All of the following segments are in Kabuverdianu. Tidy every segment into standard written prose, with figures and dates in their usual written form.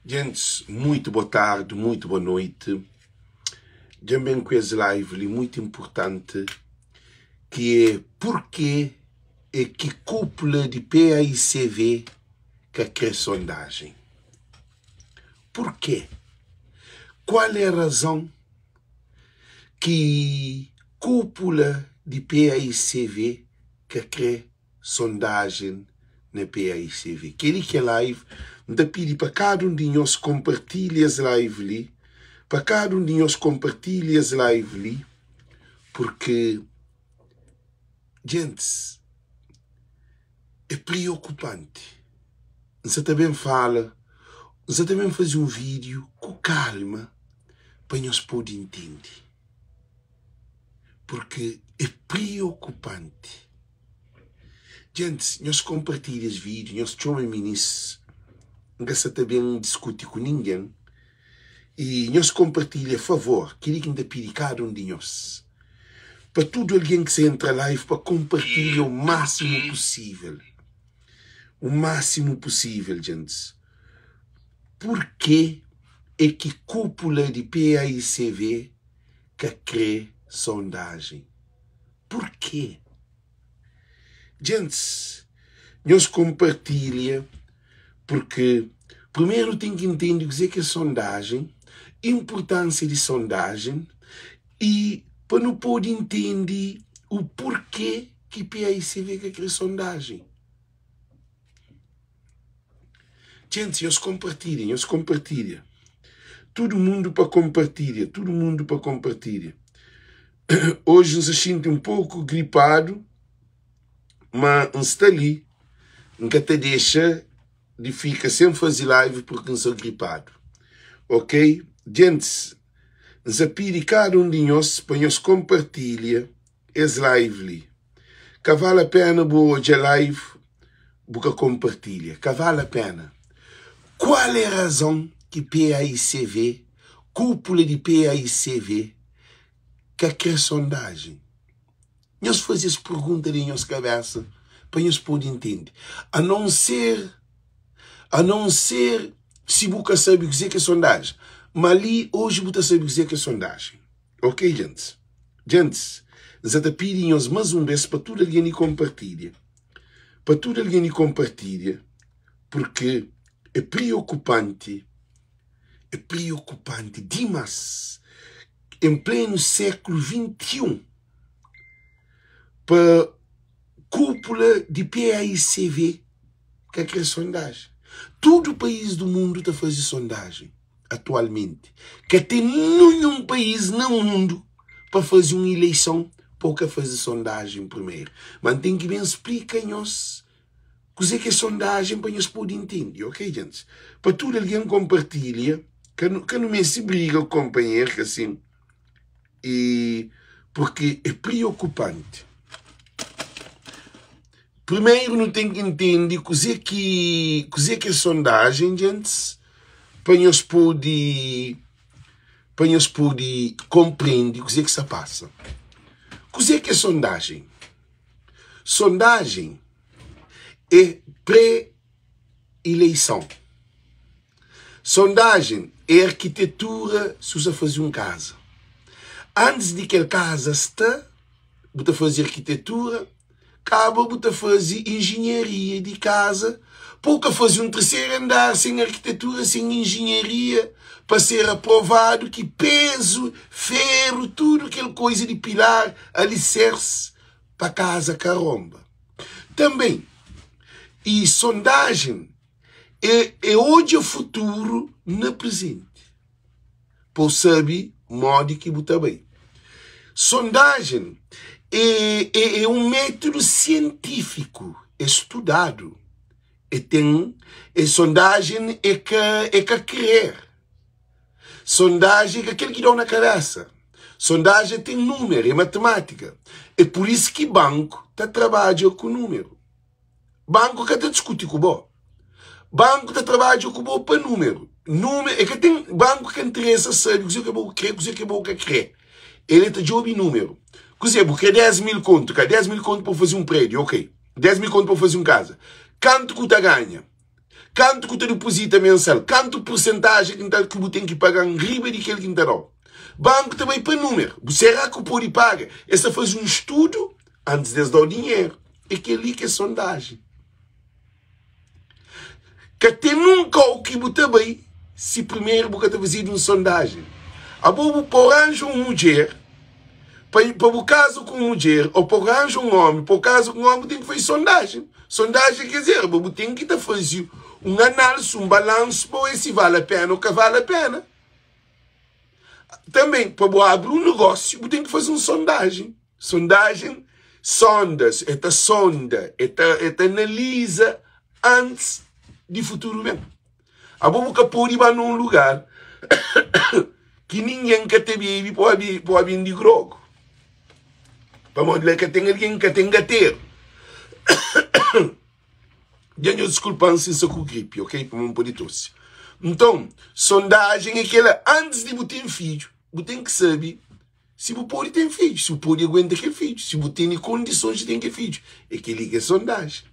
Gentis, muito boa tarde, muito boa noite. Dja N ben ku es live li muito importante ki é porquê é ki cúpula di PAICV ka kre sondagem. Porquê? Qual é razão ki cúpula di PAICV ka kre sondajen na PAICV. Kel-li ki é live, N ta pidi pa kada un di nhos konpartilha es live li, pa kada un di nhos konpartilha es live li, purki djentis é priokupanti. N sa ta ben fala, N sa ta ben faze un vídiu ku kalma pa nhos pode ntende. Purki é priokupanti. Djentis, nhos konpartilha es vídiu, nhos txoma minis. N ka sa ta ben diskuti ku ningen. I nhos konpartilha, favor, kel-li ki N ta pidi kada un di nhos. Pa tudu algen ki sa entra live pa konpartilha o másimu pusível. O másimu pusível, djentis. Purkê é ki kúpula di PAICV ka krê sondajen? Purkê? Djentis, nhos konpartilha purkê primeru ten ki ntende kuzê ki é sondajen, inpurtánsia di sondajen i pa nu pode ntende u purkê ki PAICV ka krê sondajen. Djentis, nhos konpartilha, nhos konpartilha. Tudu mundu pa konpartilha, tudu mundu pa konpartilha. Oji N sta xinti un poku gripadu, ma N sta li, N ka ta dexa di fika sen faze live purki N sta gripadu. Ok? Djentis, N sta pidi kada un di nhos pa nhos konpartilha es live li. Ka vale a pena bu odja live bu ka konpartilha. Ka vale a pena. Kual é razon ki PAICV, kúpula di PAICV ka kre sondajen? Nhos faze es pergunta di nhos kabesa pa nhos pode intende. A non ser, a non ser si bu ka sabe kuzê ki é sondajen. Ma li oji bu ta sabe kuzê ki é sondajen. Ok djentis. Djentis, N sa ta pidi nhos mas un bes pa tudu algen di konpartilha, pa tudu algen di konpartilha, purki é priokupanti, é priokupanti dimas, en plenu sékulu 21, pa kúpula di PAICV ka kre sondajen. Tudu país du mundu ta faze sondajen. Atualmenti, ka ten ninhun país na mundu pa faze un ileison pa bu ka faze sondajen primeru. Ma N ten ki ben splika nhos kuze ki é sondajen pa nhos pode intende. Ok, djentis? Pa tudu algen konpartilha, ka nu ka nu meste briga ku konpanheru, ka sin? I purki é priokupanti. Primeru nu ten ki ntende kuzê ki kuzê ki é sondajen, djentis, pa nhos pode pa nhos pode konprende kuzê ki sta pasa. Kuzê ki é sondajen? Sondajen é pré-ileison. Sondajen é arkitetura si bu sta faze un kaza. Antis di kel kaza sta, bu ta faze arkitetura, Kaba bu ta faze injinharia di kaza pa bu ka faze un terseru andar sen arkitetura, sen injinharia pa ser aprovadu ki pezu, feru, tudu kel koiza di pilar, aliserse pa kaza ka ronba. Tanben, i sondajen é é odja futuru na prezenti. Pa bu sabe modi ki bu ta bai. Sondajen é é un métodu sientífiku, é studadu, é ten é sondajen é ka é ka krer. Sondajen é ka kel ki da-u na kabésa. Sondajen ten númeru, é matemátika. É pur isu ki banku ta trabadja ku númeru. Banku ka ta diskuti ku bo. Banku ta trabadja ku bo pa númeru. Númeru, e ka ten, banku ka interesa sabe kuzê ki bo kre, kuzê ki bo ka kre. Ele ta djobe númeru. Kuzê, bu kre 10 mil kontu, ka 10 mil kontu pa bu faze un prédiu, ok. 10 mil kontu pa bu faze un kaza. Kantu ku ta ganha? Kantu ku ta dipozita mensal? Kantu pursentajen ki N ta ki bu ten ki paga-m riba di kel ki N ta da-u? Banku ta bai pa númeru. Bu sera ku pode paga? Es ta faze un studu antis di es da-u dinheru. É kel-li ki é sondajen. Ka ten nun kau ki bu ta bai si primeru bu ka ta fazedu un sondajen. Abo bu pa ranja un mudjer, pa pa bu kaza ku un mudjer ô pa ranja un ómi pa bu kaza ku un ómi bu ten ki faze sondajen. Sondajen ker dizer abo bu ten ki ta faze un análisi, un balansu pa oia si vale a pena ô ka vale a pena. Tanbe pa bu abri un negósiu bu ten ki faze un sondajen. Sondajen, sondas, e ta sonda, e ta e ta analiza antis di futuru ben. Abo bu ka pode ba na un lugar ki ningen ka ta bebe pa pa bende grogu. Pamodi la ka ten algen, ka ten gateru. Dja nhos diskulpa-m si N sta ku gripi, ok? Pamodi N pode tosi. Nton, sondajen é kel-la. Antis di bu ten fidju, bu ten ki sabe Si bu pode ten fidju, si bu pode aguenta kel fidju, si bu tene kondisons di ten kel fidju. É kel-li ki é sondajen.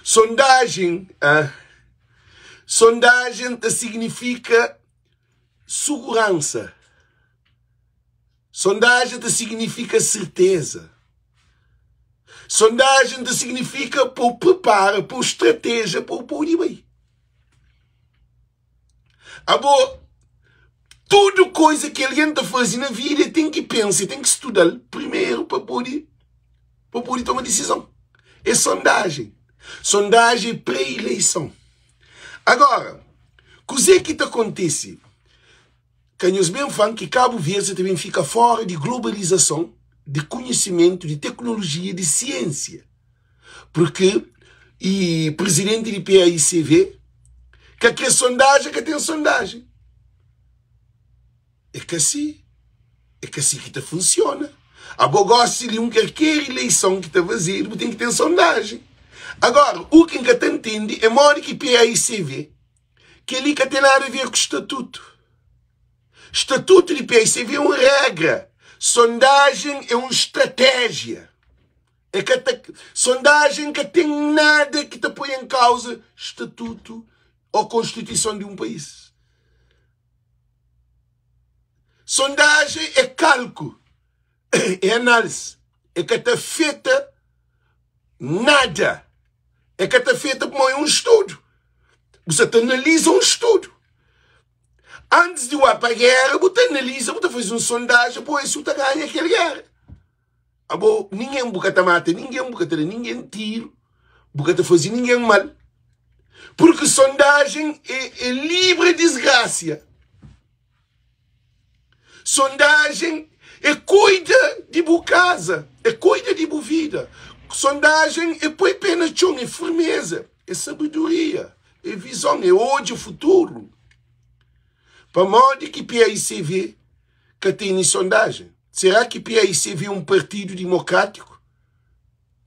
Sondajen, ah, sondajen ta signifika suguransa. Sondajen ta signifika serteza. Sondajen ta signifika pa bu prepara, pa bu strateja, pa bu pode bai. Abo, tudu koisa ki algen ta faze na vida, el ten ki pensa, el ten ki studa-l primeru pa pode pa pode toma disizon. É sondajen. Sondajen é pré-ileison. Agora, kuzê ki ta kontise? Ka nhos ben fla-m ki Kabu Verdi ta ben fika fóra di globalizason, di konhisimentu, di teknolojia, di siênsia. Purki i prizidenti di PAICV ka kre sondajen, ka ten sondajen. É ka si. É ka si ki ta funsiona. Abo gosi li un kalker ileison ki ta fazedu bu ten ki ten sondajen. Agora, u ki N ka ta ntende é modi ki PAICV Kel-li ka ten nada a ver ku statutu. Statutu di PSV é un régra. Sondajen é un stratéjia. É ka ta, sondajen ka ten nada ki ta poi en kauza statutu ô konstituison di un país. Sondajen é kalku, é análise. É ka ta afeta nada. É ka ta afeta pamodi é un studu. Bu sa ta analiza un studu. Antis di ba pa géra, bu ta analiza, bu ta faze un sondajen pa odja si bu ta ganha kel géra. Abo, ningen bu ka ta mata ningen, bu ka ta da ningen tiru, bu ka ta faze ningen mal. Purki sondajen é, é libra disgrasia. Sondajen é kuida di bu kaza, é kuida di bu vida. Sondajen é poi pé na txon, é firmeza, é sabedoria, é vizon, é odja futuru. Pamodi ki PAICV ka tene sondajen? Será ki PAICV é un partidu dimokrátiku?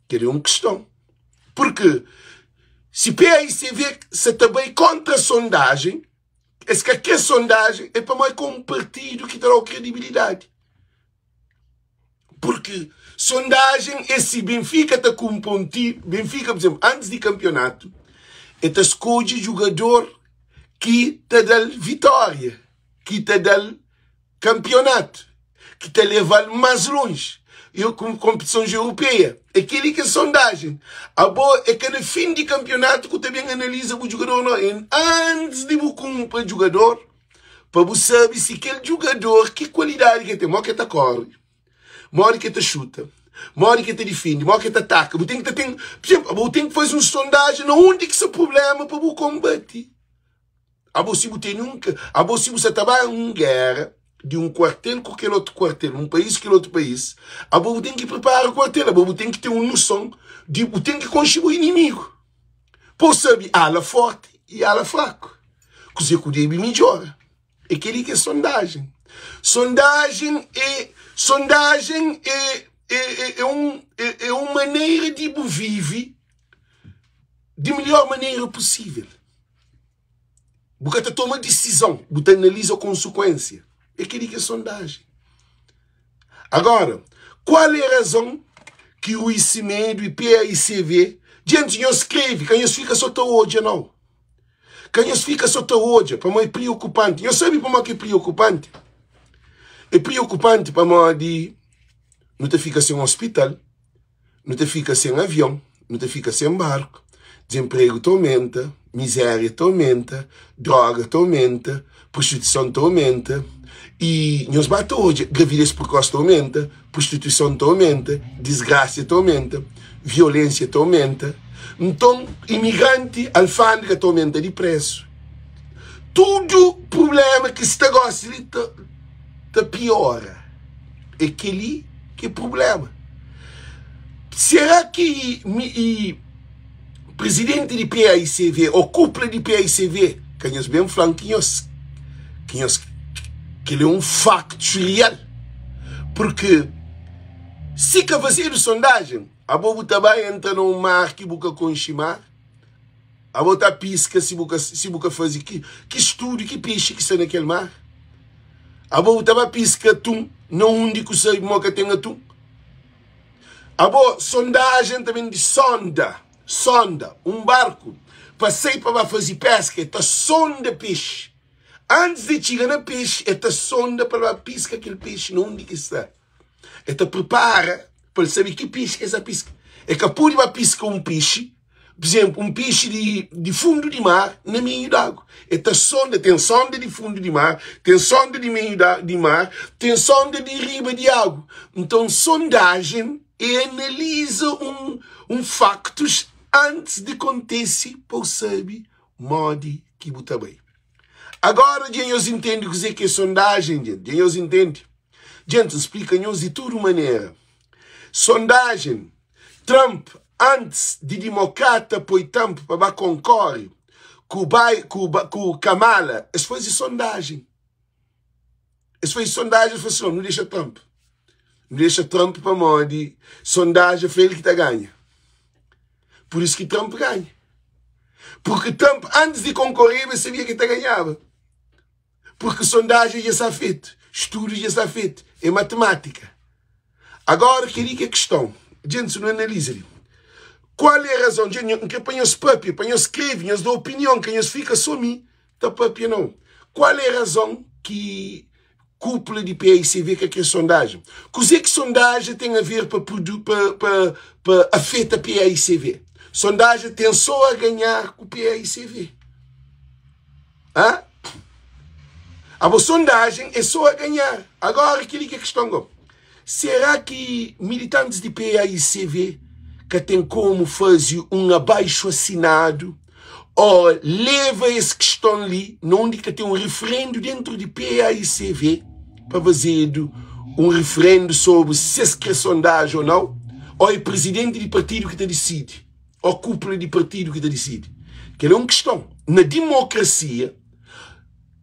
Kel é un kiston. Purki si PAICV sa ta bai kontra sondajen, Es ka kre sondajen é pamodi é ka un partidu ki ta da-u kredibilidadi. Porque sondajen é si Benfica ta kunpra un ti, Benfica, por exemplo, antis di kanpionatu, e ta skodje jugador ki ta da-l vitória, ki ta da-l kanpionatu, ki ta leva-l más lonji. E ku konpetisons europeia. É kel-li ki é sondajen. Abo é ka na fin di kanpionatu ku ta ben analiza bu jugador, no. É antis di bu kunpra jugador, pa bu sabe si kel jugador, ki kualidadi ki el ten, modi ki el ta kóre, modi ki el ta xuta, modi ki el ta difende, modi ki el ta ataka. Bu ten ki ta ten, pur izénplu, abo bu ten ki faze un sondajen na undi ki sta prubléma pa bu konbate. Abo si bu tene un abo si bu sa ta ba un géra di un kuartel ku kel otu kuartel, un país ku kel otu país, abo bu ten ki pripara kuartel, abo bu ten ki ten un noson di bu ten ki konxe bu inimigu pa bu sabe ala fórti i ala fraku, kuzê ku debe midjora. É kel-li ki é sondajen. Sondajen é sondajen é é é un é un manera di bu vive di melhor manera posível. Bu ka ta toma disizon, bu ta analiza konsekuensia. É kel-li ki é sondajen. Agora, kual é razon ki Rui Semedo e PAICV Djenti, nhos skrebe, ka nhos fika so ta odja nau. Ka nhos fika so ta odja, pamodi é priokupanti. Nhos sabe pamodi ki é priokupanti? É priokupanti pamodi nu ta fika sen ospital, nu ta fika sen avion, nu ta fika sen barku, dizenpregu ta omenta, mizéria ta omenta, droga ta omenta, prostituison ta omenta i nhos ba ta odja gravidez prekosi ta omenta, prostituison ta omenta, disgrasia ta omenta, violensia ta omenta. Nton, imigranti, alfandega ta omenta di presu. Tudu prubléma ki sta gosi li ta ta piora. É kel-li ki é prubléma. Será ki i Presidenti di PAICV ô kupla di PAICV, ka nhos ben fla-m ki nhos, ki nhos, kel-li é un faktu real. Purki si ka fazedu sondajen, abo bu ta ba entra na un mar ki bu ka konxe mar, abo ta piska si bu ka, si bu ka faze ki, ki studu, ki pexi ki sta na kel mar. Abo bu ta ba piska atun na undi ku sabe ma ka ten atun. Abo, sondajen ta ben di sonda, sonda, un barku pa sai pa ba faze peska, e ta sonda pexi. Antis di txiga na pexi, e ta sonda pa ba piska kel pexi na undi ki sta. E ta pripara pa el sabe ki pexi ki el sta piska. E ka pode ba piska un pexi Por exemplo, um peixe de, de fundo de mar na meio de água. É ta sonda, tem sonda de fundo de mar, tem sonda de meio de mar, tem sonda de riba de água. Então, sondagem é analisa um, um factos antes de acontece para saber modi que bu ta bai. Agora dja nhos intende kuzê ki é sondagem, gente. Dja nhos intende? Gente, N splika nhos di tudu manera. Sondagem Trump antis di dimokrata poi Trump pa ba konkore ku ku ku Kamala, es faze sondajen. Es faze sondajen, es fla si, nu dexa Trump. Nu dexa Trump pamodi sondajen fla el ki ta ganha. Pur isu ki Trump ganha. Purki Trump antis di konkoreba el sabia ki el ta ganhaba. Purki sondajen dja sta fetu, studu dja sta fetu, é matemátika. Agora kel-li ki é kiston. Djentis, nu analiza li. Kual é razon? Djentis, N kre pa nhos papia, pa nhos skrebe, nhos da opinion, ka nhos fika so mi ta papia nau. Kual é razon ki kúpula di paicv ka kre sondajen? Kuzê ki sondajen ten a ver pa pa pa pa afeta paicv? Sondajen ten so a ganhar ku paicv. Hã? Abo sondagem é só a ganhar. Agora kel-li ki é kiston go. Será ki militantes di PAICV ka ten komu faze un abaixo assinado ó leva es kiston li na undi ki ta ten un referendo dentro di PAICV pa fazedu un referendo sobri si es kre sondagem ou nau? Ó é presidenti di partidu ki ta disidi? Ó kúpula di partidu ki ta disidi. Kel-la é un kiston. Na dimokrasia,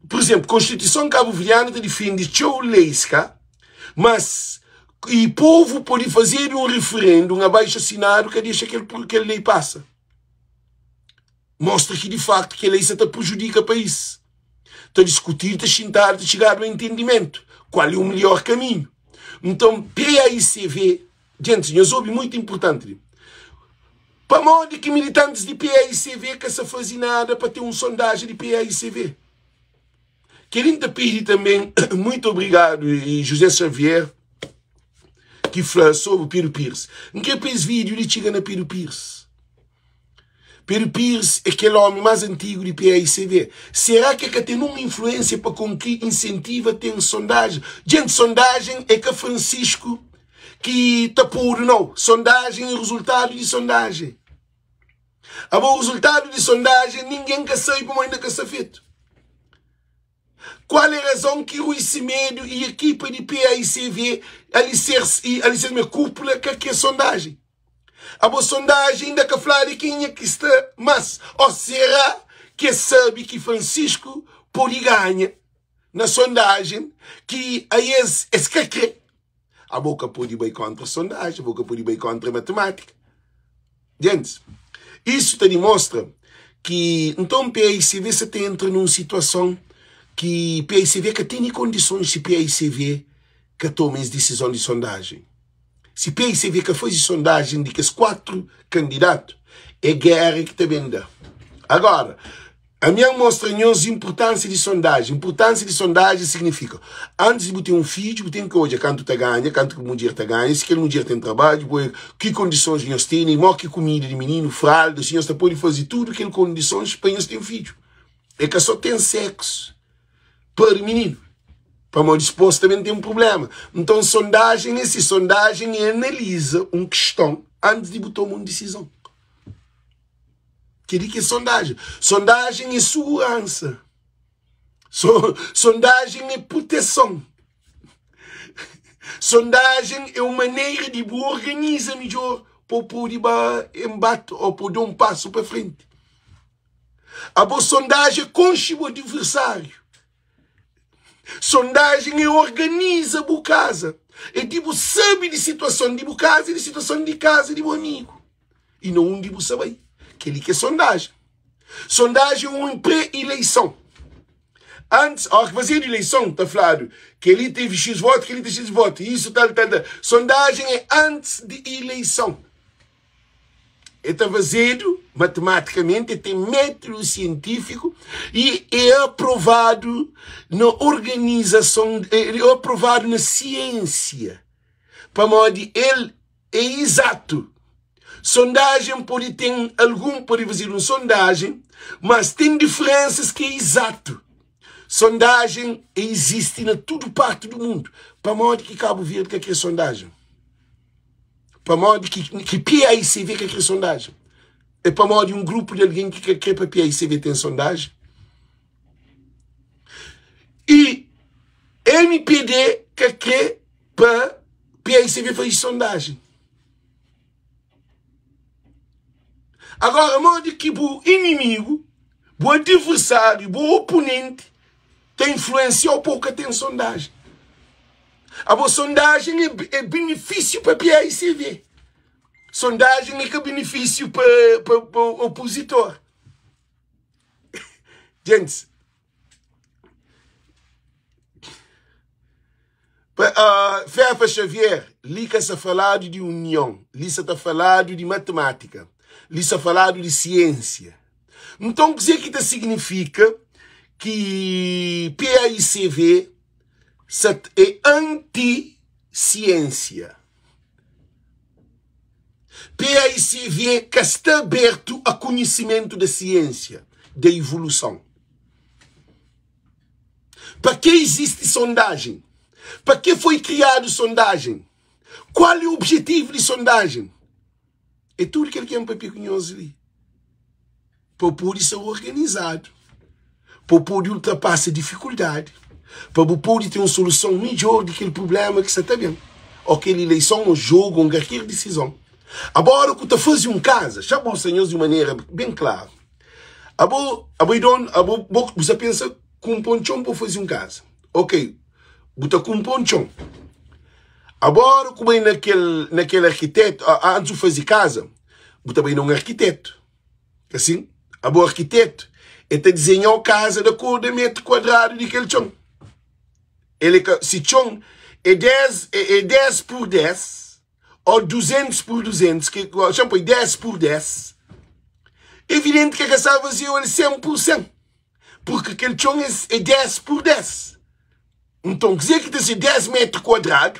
pur izénplu, Konstituison kabuverdianu ta difende txeu leis, ka? Mas, i povu pode fazedu un referendu, un abaixu-asinadu ka dexa kel, kel lei pasa. Mostra ki di faktu kel lei sa ta prejudika país. Ta diskutidu, ta xintadu, ta txigadu a entendimentu kual é u melhor kaminhu. Nton, PAICV Gentis, nhos obi muitu inpurtanti li. Pamodi ki militantis di PAICV ka sa fazi nada pa ten un sondajen di PAICV? Kel-li N ta pidi tanben muitu obrigadu i José Xavier ki fla sobri Pedro Pires. N kre pa es vídiu li txiga na Pedro Pires. Pedro Pires é kel ómi más antigu di PAICV. Será ki el ka ten un influénsia pa konki insentiva ten sondajen? Djenti, sondajen é ka Francisco ki ta podu, nau. Sondajen é rezultadu di sondajen. Abo, rezultadu di sondajen ningen ka sabe pamodi inda ka sta fetu. Kual é razon ki Rui Semedo y ekipa di PAICV aliserse y aliserse ma kúpula ka kre sondajen? Abo sondajen inda ka fladu kenha ki sta mas o sera ki es sabe ki Francisco pode ganha na sondajen ki a es es ka kre? Abo ka pode bai kontra sondajen, abo ka pode bai kontra matematika. Gentis, isu ta dimostra ki nton paicv sa ta entra nun situason ki paicv ka tene kondisons si paicv ka toma es disizon di sondajen. Si paicv ka faze sondajen di kes 4 kandidatu, É géra ki ta ben da. Agora, ami N mostra nhos inpurtánsia di sondajen. Inpurtánsia di sondajen signifika, antis di bu ten un fidju, bu ten ki odja kantu ta ganha, kantu ki mudjer ta ganha, si kel mudjer ten trabadju, bu ki kondisons nhos tene, mo ki kumida di mininu, fralda, si nhos ta pode faze tudu kel kondisons pa nhos ten fidju. É ka so ten seksu pari mininu, pamodi dipôs ta ben ten prubléma. Nton, sondajen é si, sondajen é analiza un kiston antis di bu toma un disizon. Kel-li ki é sondajen. Sondajen é suguransa. So, sondajen é proteson. Sondajen é un manera di bu organiza midjór pa bu pode ba enbate ô pa bu da un pasu pa frenti. Abo sondajen é konxe bu adiversáriu. Sondajen é organiza bu kaza. É di bu sabe di situason di bu kaza i di situason di kaza di bu amigu i na undi bu sa bai. Kel-li ki é sondajen. Sondajen é un pré-ileison. Antis, óras ki fazedu ileison, ta fladu kel-li tevi xis votu, kel-li tevi xis votu, isu tal, tal, tal. Sondajen é antis di ileison. El ta fazedu matematikamente, el ten métudu sientífiku i é aprovadu na organizason, é aprovadu na siênsia, pamodi el é izatu. Sondajen pode ten algun, pode fazedu un sondajen, mas ten diferénsas ki é izatu. Sondajen izisti na tudu parti di mundu. Pamodi ki Kabu Verdi ka kre sondajen? Pamodi ki ki PAICV ka kre sondajen? É pamodi un grupu di algen ki ka kre pa PAICV ten sondajen? I MPD ka kre pa PAICV faze sondajen. Agora, modi ki bu inimigu, bu adiversáriu, bu oponenti ta influensia-u pa u ka ten sondajen? Abo sondajen é, é benefísiu pa PAICV. Sondajen é ka benefísiu pa, pa, pa opositor. Gente, pa, uh, Fefa Xavier, li ka sa faladu di union, li sa ta faladu di matemátika, li sa faladu di siênsia. Nton, kuzê ki ta signifika ki PAICV sa é anti-siênsia? PAICV ka sta abertu a konhisimentu da siênsia, da ivoluson. Pa ke izisti sondajen? Pa ke foi kriadu sondajen? Kual é objetivu di sondajen? É tudu kel ki N papia ku nhos li. Pa bu pode ser organizadu, pa bu pode ultrapasa difikuldadi, pa bu pode ten un soluson midjór di kel prubléma ki sta ta ben, ô kel ileison, ô jogu, ô kalker disizon. Abo, óra ku ta faze un kaza, xa bo sta nhos di un manera ben klaru. Abo, abo é donu, abo bo bu sta pensa kunpra un txon pa bu faze un kaza. Ok, bu ta kunpra un txon. Abo, óra ku bai na kel, na kel arkitetu, antis bu faze kaza, bu ta bai na un arkitetu. Asin, abo arkitetu, el ta dizenha-u kaza di akordu a metru kuadradu di kel txon. El é ka, si txon é 10, é, é 10 pur 10, ô 200 pur 200, ki, txon poi 10 pur 10, evidenti ki el ka sta fazê-u el 100 pur 100, purki kel txon é, é 10 pur 10. Nton, kuzê ki ta ser 10 metru kuadradu?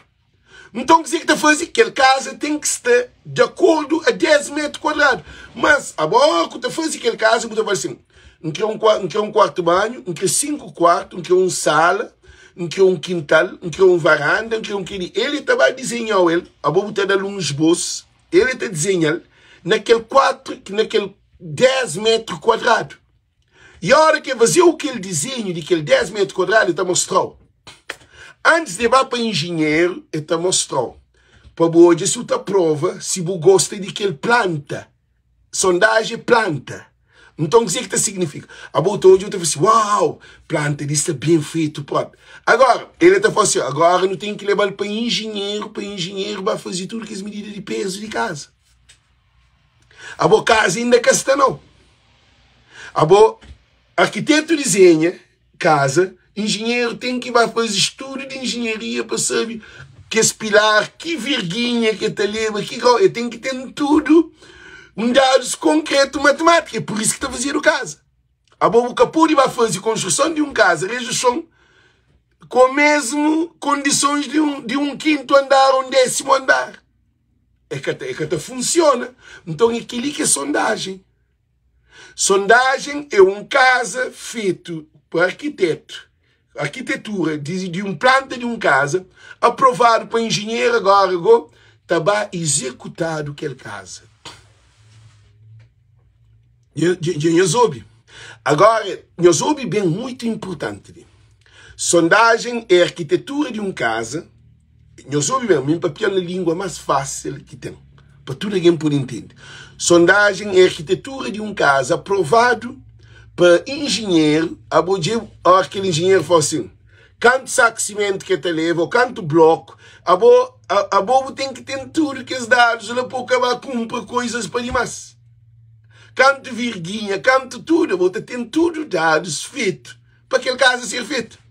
Nton, kuzê ki ta faze? Kel kaza ten ki sta di akordu a 10 metru kuadradu. Mas, abo, óra ku ta faze kel kaza, bu ta fala sin, N kre un N kre un kuartu banhu, N kre 5 kuartu, N kre un sala, N kre un kintal, N kre un varanda, N kre un kel-li. El ta ba dizenha-u el, abo bu ta da-l un esbosu, el ta dizenha-l na kel 4, na kel 10 metru kuadradu. I óra ki el faze-u kel dizenhu di kel 10 métru kuadradu, el ta mostra-u. Antis di el ba pa injinheru, el ta mostra-u pa bu odja si bu ta prova si bu gosta di kel planta. Sondaji é planta. Nton, kuzê ki ta signifika? Abo bu ta odja bu ta fla si, Uau! Planta li sta ben fetu própi. Agora, el ta fla si, Agora nu ten ki leba-l pa injinheru, pa injinheru ba faze tudu kes medida di pezu di kaza. Abo kaza inda ka sta nau. Abo arkitetu dizenha kaza, injinheru ten ki ba faze studu di injinharia pa sabe kes pilar, ki virginha ke ta leba, ki grau, el ten ki ten tudu. Un dadus konkretu matimátika. É pur isu ki ta fazedu kaza. Abo bu ka pode ba faze konstruson di un kaza rejuson ku mesmu kondisons di un, di un kintu andar ô un désimu andar. É ka ta, é ka ta funsiona. Nton é kel-li ki é sondajen. Sondajen é un kaza fetu pa arkitetu, arkitetura di, di un planta di un kaza aprovadu pa enjinheru agora go ta ba izekutadu kel kaza. Dja nhos obi? Agora, nhos obi ben, muitu inpurtanti li. Sondajen é arkitetura di un kaza. Nhos obi ben, mi N papia-l na lingua más fásil ki ten, pa tudu algen pode intende. Sondajen é arkitetura di un kaza aprovadu pa injinheru. Abo dja óra kel injinheru fla asin, kantu saku simentu ki el ta leba ô kantu bloku, abo abo bu ten ki ten tudu kes dadus la pa bu ka ba kunpra koizas pa dimás. Kantu virginha, kantu tudu, abo ta ten tudu dadus fetu pa kel kaza ser fetu.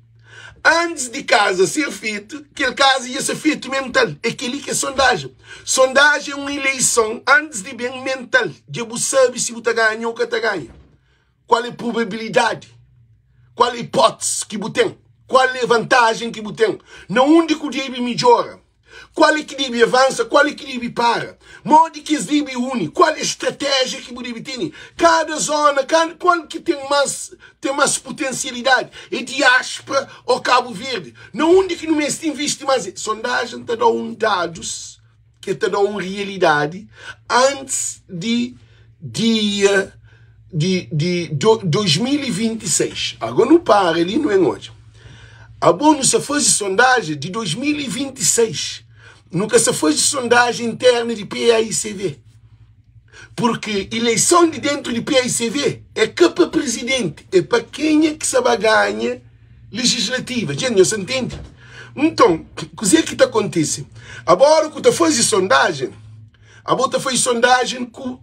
Antis di kaza ser fetu, kel kaza dja ser fetu mental. É kel-li ki é sondajen. Sondajen é un ileison antis di ben mental. Dja bu sabe si bu ta ganha ô ka ta ganha. Kual é probabilidadi? Kual é ipótisi ki bu ten? Kual é vantajen ki bu ten? Na undi ku debe midjora? Kual é ki debe avansa, kual é ki debe para, modi ki es debe uni, kual é stratéjia ki bu debe tene, kada zona, kual ki ten mas ten mas putensialidadi, é diáspora ô Kabu Verdi, na undi ki nu meste invisti mas. Sondajen ta da-u un dadus ki ta da-u un rialidadi antis di dia di di 2026. Agora nu para li nu ben odja. Abo nu sa faze sondagem di 2026. Nu ka sa faze sondagem interna di PAICV. Porque eleição di dentro di PAICV é ka pa presidente, é pa kenha ki sa ba ganha legislativa. Gente, nhos sa ntende? Nton, kuzê ki ta kontise? Abo ora ku ta faze sondagem, abo ta faze sondagem ku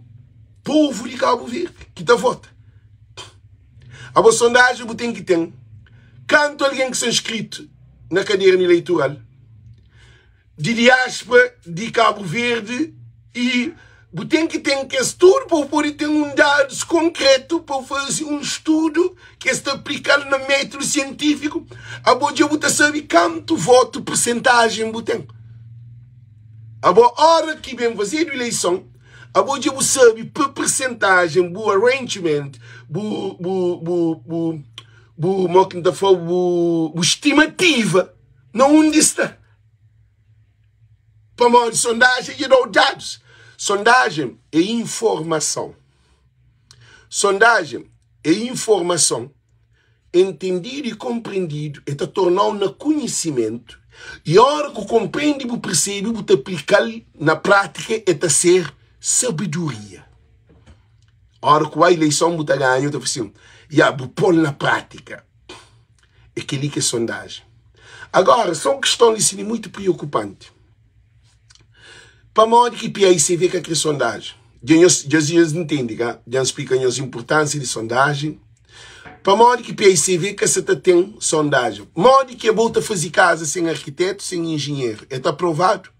povu di Cabo Verde ki ta vota. Abo sondajen bu ten ki ten kantu algen ki sta nskritu na kadernu ileitural di diaspora di Kabu Verdi i bu ten ki ten kes tudu pa bu pode ten un dadus konkretu pa bu faze un studu ki es ta aplikal na métudu sientífiku. Abo dja bu ta sabe kantu votu persentajen bu ten. Abo ora ki ben fazedu ileison Abo dja bu sabe pa persentajen, bu arrangement, bu bu bu bu bu mo ki N ta fla bu bu estimativa na undi sta. Pamodi sondajen dja da-u dadus. Sondajen é informason. Sondajen é informason entendidu i konprendidu, el ta torna-u na konhisimentu, i óra ku konprende bu persebe, bu ta aplika-l na prátika, el ta ser sabedoria. Óra ku bai ileison bu ta ganha, bu ta fla sin, ya, bu pô-l na prátika. É kel-li ki é sondajen. Agora, só un kiston li sin é mutu preokupanti. Pamodi ki PICV ka kre sondajen? Dja nhos, dja nhos ntende ka? Dja N splika nhos inpurtansia di sondajen. Pamodi ki PICV ka sa ta ten sondajen? Modi ki abo ta faze kaza sen arkitetu, sen injinheru? E ta aprovadu?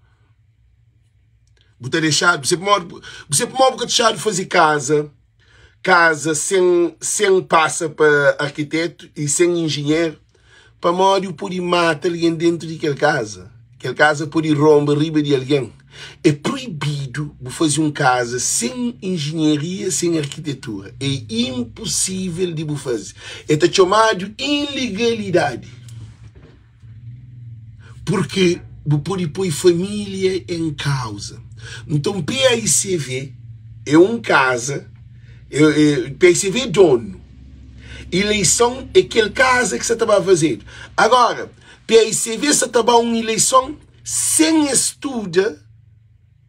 Bu ta dexadu? Bu pamodi, bu pamodi bu ka dexadu faze kaza, kaza sen, sen pasa pa arkitetu i sen injinheru? Pamodi bu pode mata algen dentu di kel kaza. Kel kaza pode ronba riba di algen. É proibidu bu faze un kaza sen injinharia, sen arkitetura. É inposível di bu faze. É ta txomadu ilegalidadi. Purki bu pode poi família en kauza. Nton, PAICV é un kaza, PAICV é donu. Ileison é kel kaza ki sa ta ba fazedu. Agora, PAICV sa ta ba un ileison sen es studa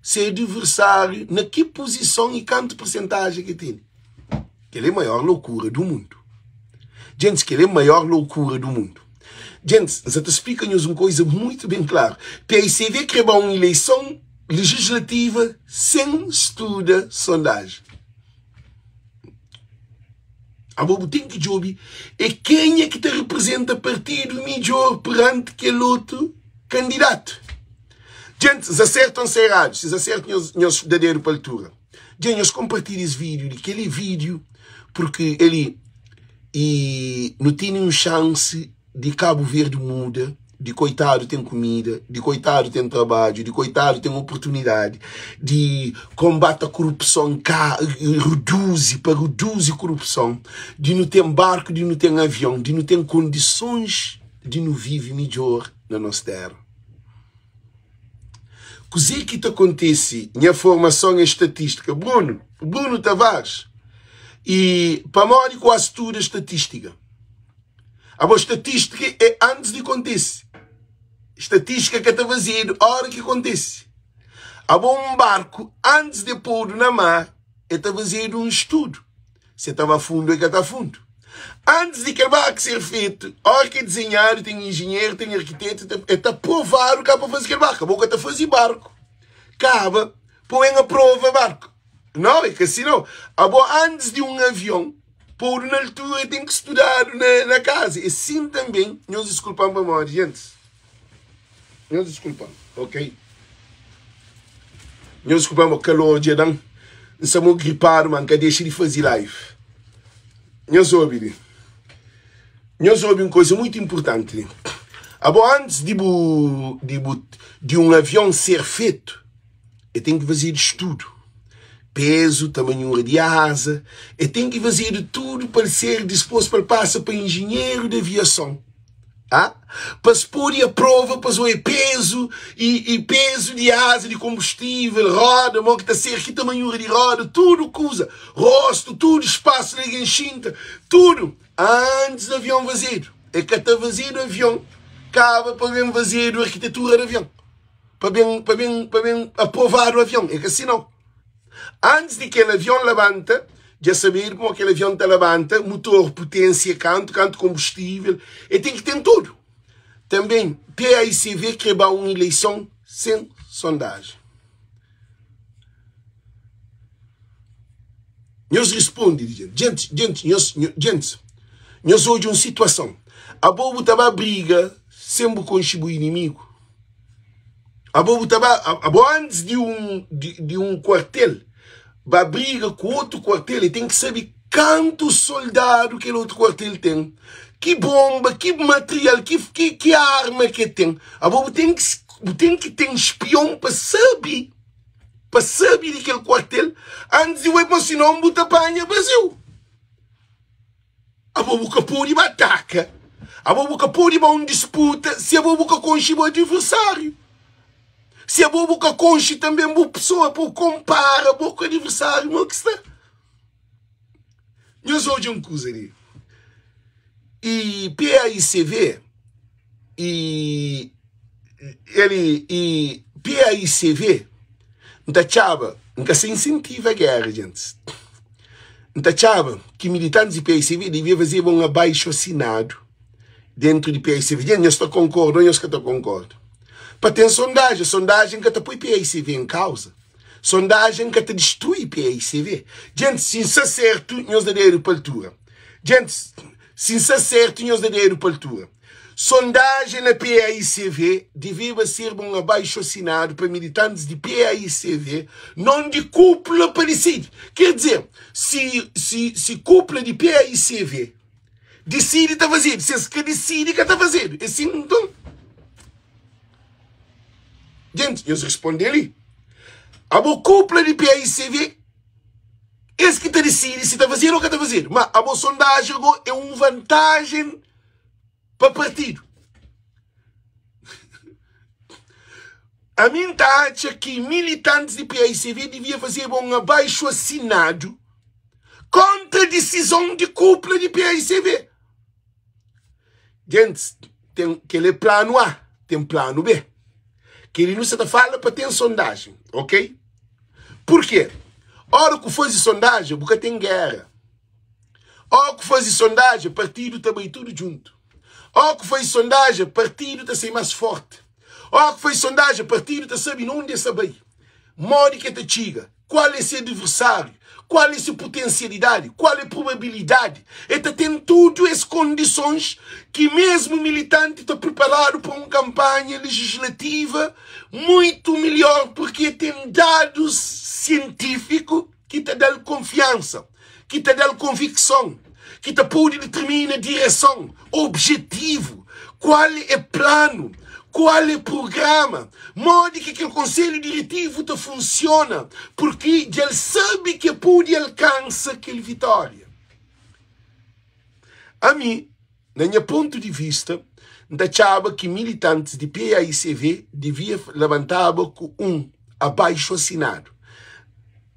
se adversáriu na ki puzison i kantu persentajen ki tene. Kel é maior lokura du mundu. Gentis, kel é maior lokura du mundu. Gentis, N sa ta splika nhos un koiza muitu ben klaru. PAICV kre ba un ileison lejislativa sen studa sondajen. Abo bu ten ki djobe é kenha ki ta reprezenta partidu midjor peranti kel otu kandidatu. Gentis, N sa sertu o N sa eradu? Si N sa sertu, nhos, nhos da dedu pa altura. Dja nhos konpartilha es vídiu li. Kel-li é vídiu purki el i nu tene un xansi di Kabu Verdi muda, di koitadu ten kumida, di koitadu ten trabadju, di koitadu ten oportunidadi, di konbata korupson, ka reduzi, pa reduzi korupson, di nu ten barku, di nu ten avion, di nu ten kondisons di nu vive midjór na nos téra. Kuzê ki ta kontise? Nha formason é statístika. Bruno, Bruno Tavares, E pamodi ku a studa statístika? Abo statístika é antis di kontise. Statístika ka ta fazedu ora ki kontise. Abo un barku antis de podu na mar, e ta fazedu un studu. Se ta ba fundu e ka ta fundu. Antis di kel barku ser fetu, ora ki é dizenhadu, ten injinheru, ten arkitetu, e ta provadu ka pa faze kel barku. Abo ka ta faze barku, kaba pa ben aprova barku. Nau, é ka si nau. Abo antis di un avion podu na altura, ten ki studadu na kaza. É sin tanben, nhos diskulpa-m pamodi, jentis, nhos diskulpa-m, ok? Nhos diskulpa-m, kalor dja da-m, N sta mo gripadu, ma N ka dexa di faze live. Nhos obi li. Nhos obi un koza muitu inpurtanti li. Abo antis di bu, di bu, di un avion ser fetu, e ten ki fazedu studu. Pezu, tamanhura di aza, e ten ki fazedu tudu pa el ser dispôs pa el pasa pa injinheru di aviason. Ah, pa es pode aprova, pa es oia pezu i, i pezu di aza, di konbustível, roda, mo ki ta ser, ki tamanhura di roda, tudu kuza, rostu, tudu spasu la algen xinta, tudu, antis di avion fazedu. E ka ta fazedu avion, kaba pa ben fazedu arkitetura di avion, pa ben, pa ben, pa ben aprovadu avion. E ka si nau. Antis di kel avion labanta, dja sabedu kuma kel avion ta labanta, mutor, putensia kantu, kantu konbustivel, e ten ki ten tudu. Tanben, PAICV kre ba un ileison sen sondajen. Nhos risponde di djenti, djenti, nhos, djentis, nhos odja un situason. Abo bu ta ba briga sen bu konxe bu inimigu? Abo bu ta ba, abo antis di un di, di un kuartel ba briga ku otu kuartel, el ten ki sabe kantu soldadu kel otu kuartel ten, ki bonba, ki material, ki, ki, ki arma ki el ten. Abo bu ten ki, bu ten ki ten spion pa sabe, pa sabe di kel kuartel antis di bai, pa sinon bu ta panha baziu. Abo bu ka pode ba ataka, abo bu ka pode ba un disputa si abo bu ka konxe bu adiversáriu. Si abo bu ka konxe tanbe bu pesoa pa bu konpara bo ku adiversáriu, mo ki sta. Nhos odja un kuza li. I PAICV i el i PAICV N ta txaba, N ka sa insentiva géra, gentis. N ta txaba ki militantis di PAICV devia fazeba un abaixu asinadu dentu di PAICV. Gentis, nhos ta konkorda ô nhos ka ta konkorda? Pa ten sondajen. Sondajen ka ta poi PAICV en kauza. Sondajen ka ta distrui PAICV. Gentis, si N sta sertu, nhos da dedu pa altura. Gentis, si N sta sertu, nhos da dedu pa altura. Sondajen na PAICV deveba serba un abaixu-asinadu pa militantis di PAICV, non di kupula pa disidi. Ker dizer, si, si, si kupula di PAICV disidi, ta fazedu, si es ka disidi, ka ta fazedu. É sin, nton? Gentis, nhos responde li. Abo kupula di PAICV, es ki ta disidi si ta fazedu o ka ta fazedu. Ma abo sondajen go é un vantajen pa partidu. Ami N ta atxa ki militantis di paicv divia fazeba un abaixu asinadu kontra disizon di kupla di paicv. Gentis, ten kel é planu A, ten planu B. Kel-li nu sa ta fala pa ten sondajen, ok? Purkê? Ora ku faze sondajen bu ka ten géra. Ó ku faze sondajen, partidu ta bai tudu djuntu. Ó ku faze sondajen, partidu ta sai más fórti. Ó ku faze sondajen, partidu ta sabe na undi es ta bai, modi ki el ta txiga, kual é se adversáriu, kual é se potensialidadi, kual é probabilidadi. El ta ten tudu es kondisons ki mesmu militanti ta priparadu pa un kanpanha lejislativa muitu melhor, purki el ten dadus sientífiku. ki ta da-l konfiansa, ki ta da-l konvikson, ki ta pode determina direson, objetivu, kual é planu, kual é prugrama, modi ki kel konselhu diretivu ta funsiona, purki dja el sabe ki el pode alkansa kel vitória. Ami, na nha pontu di vista, N ta atxaba ki militantis di paicv divia labantaba ku un abaixu asinadu.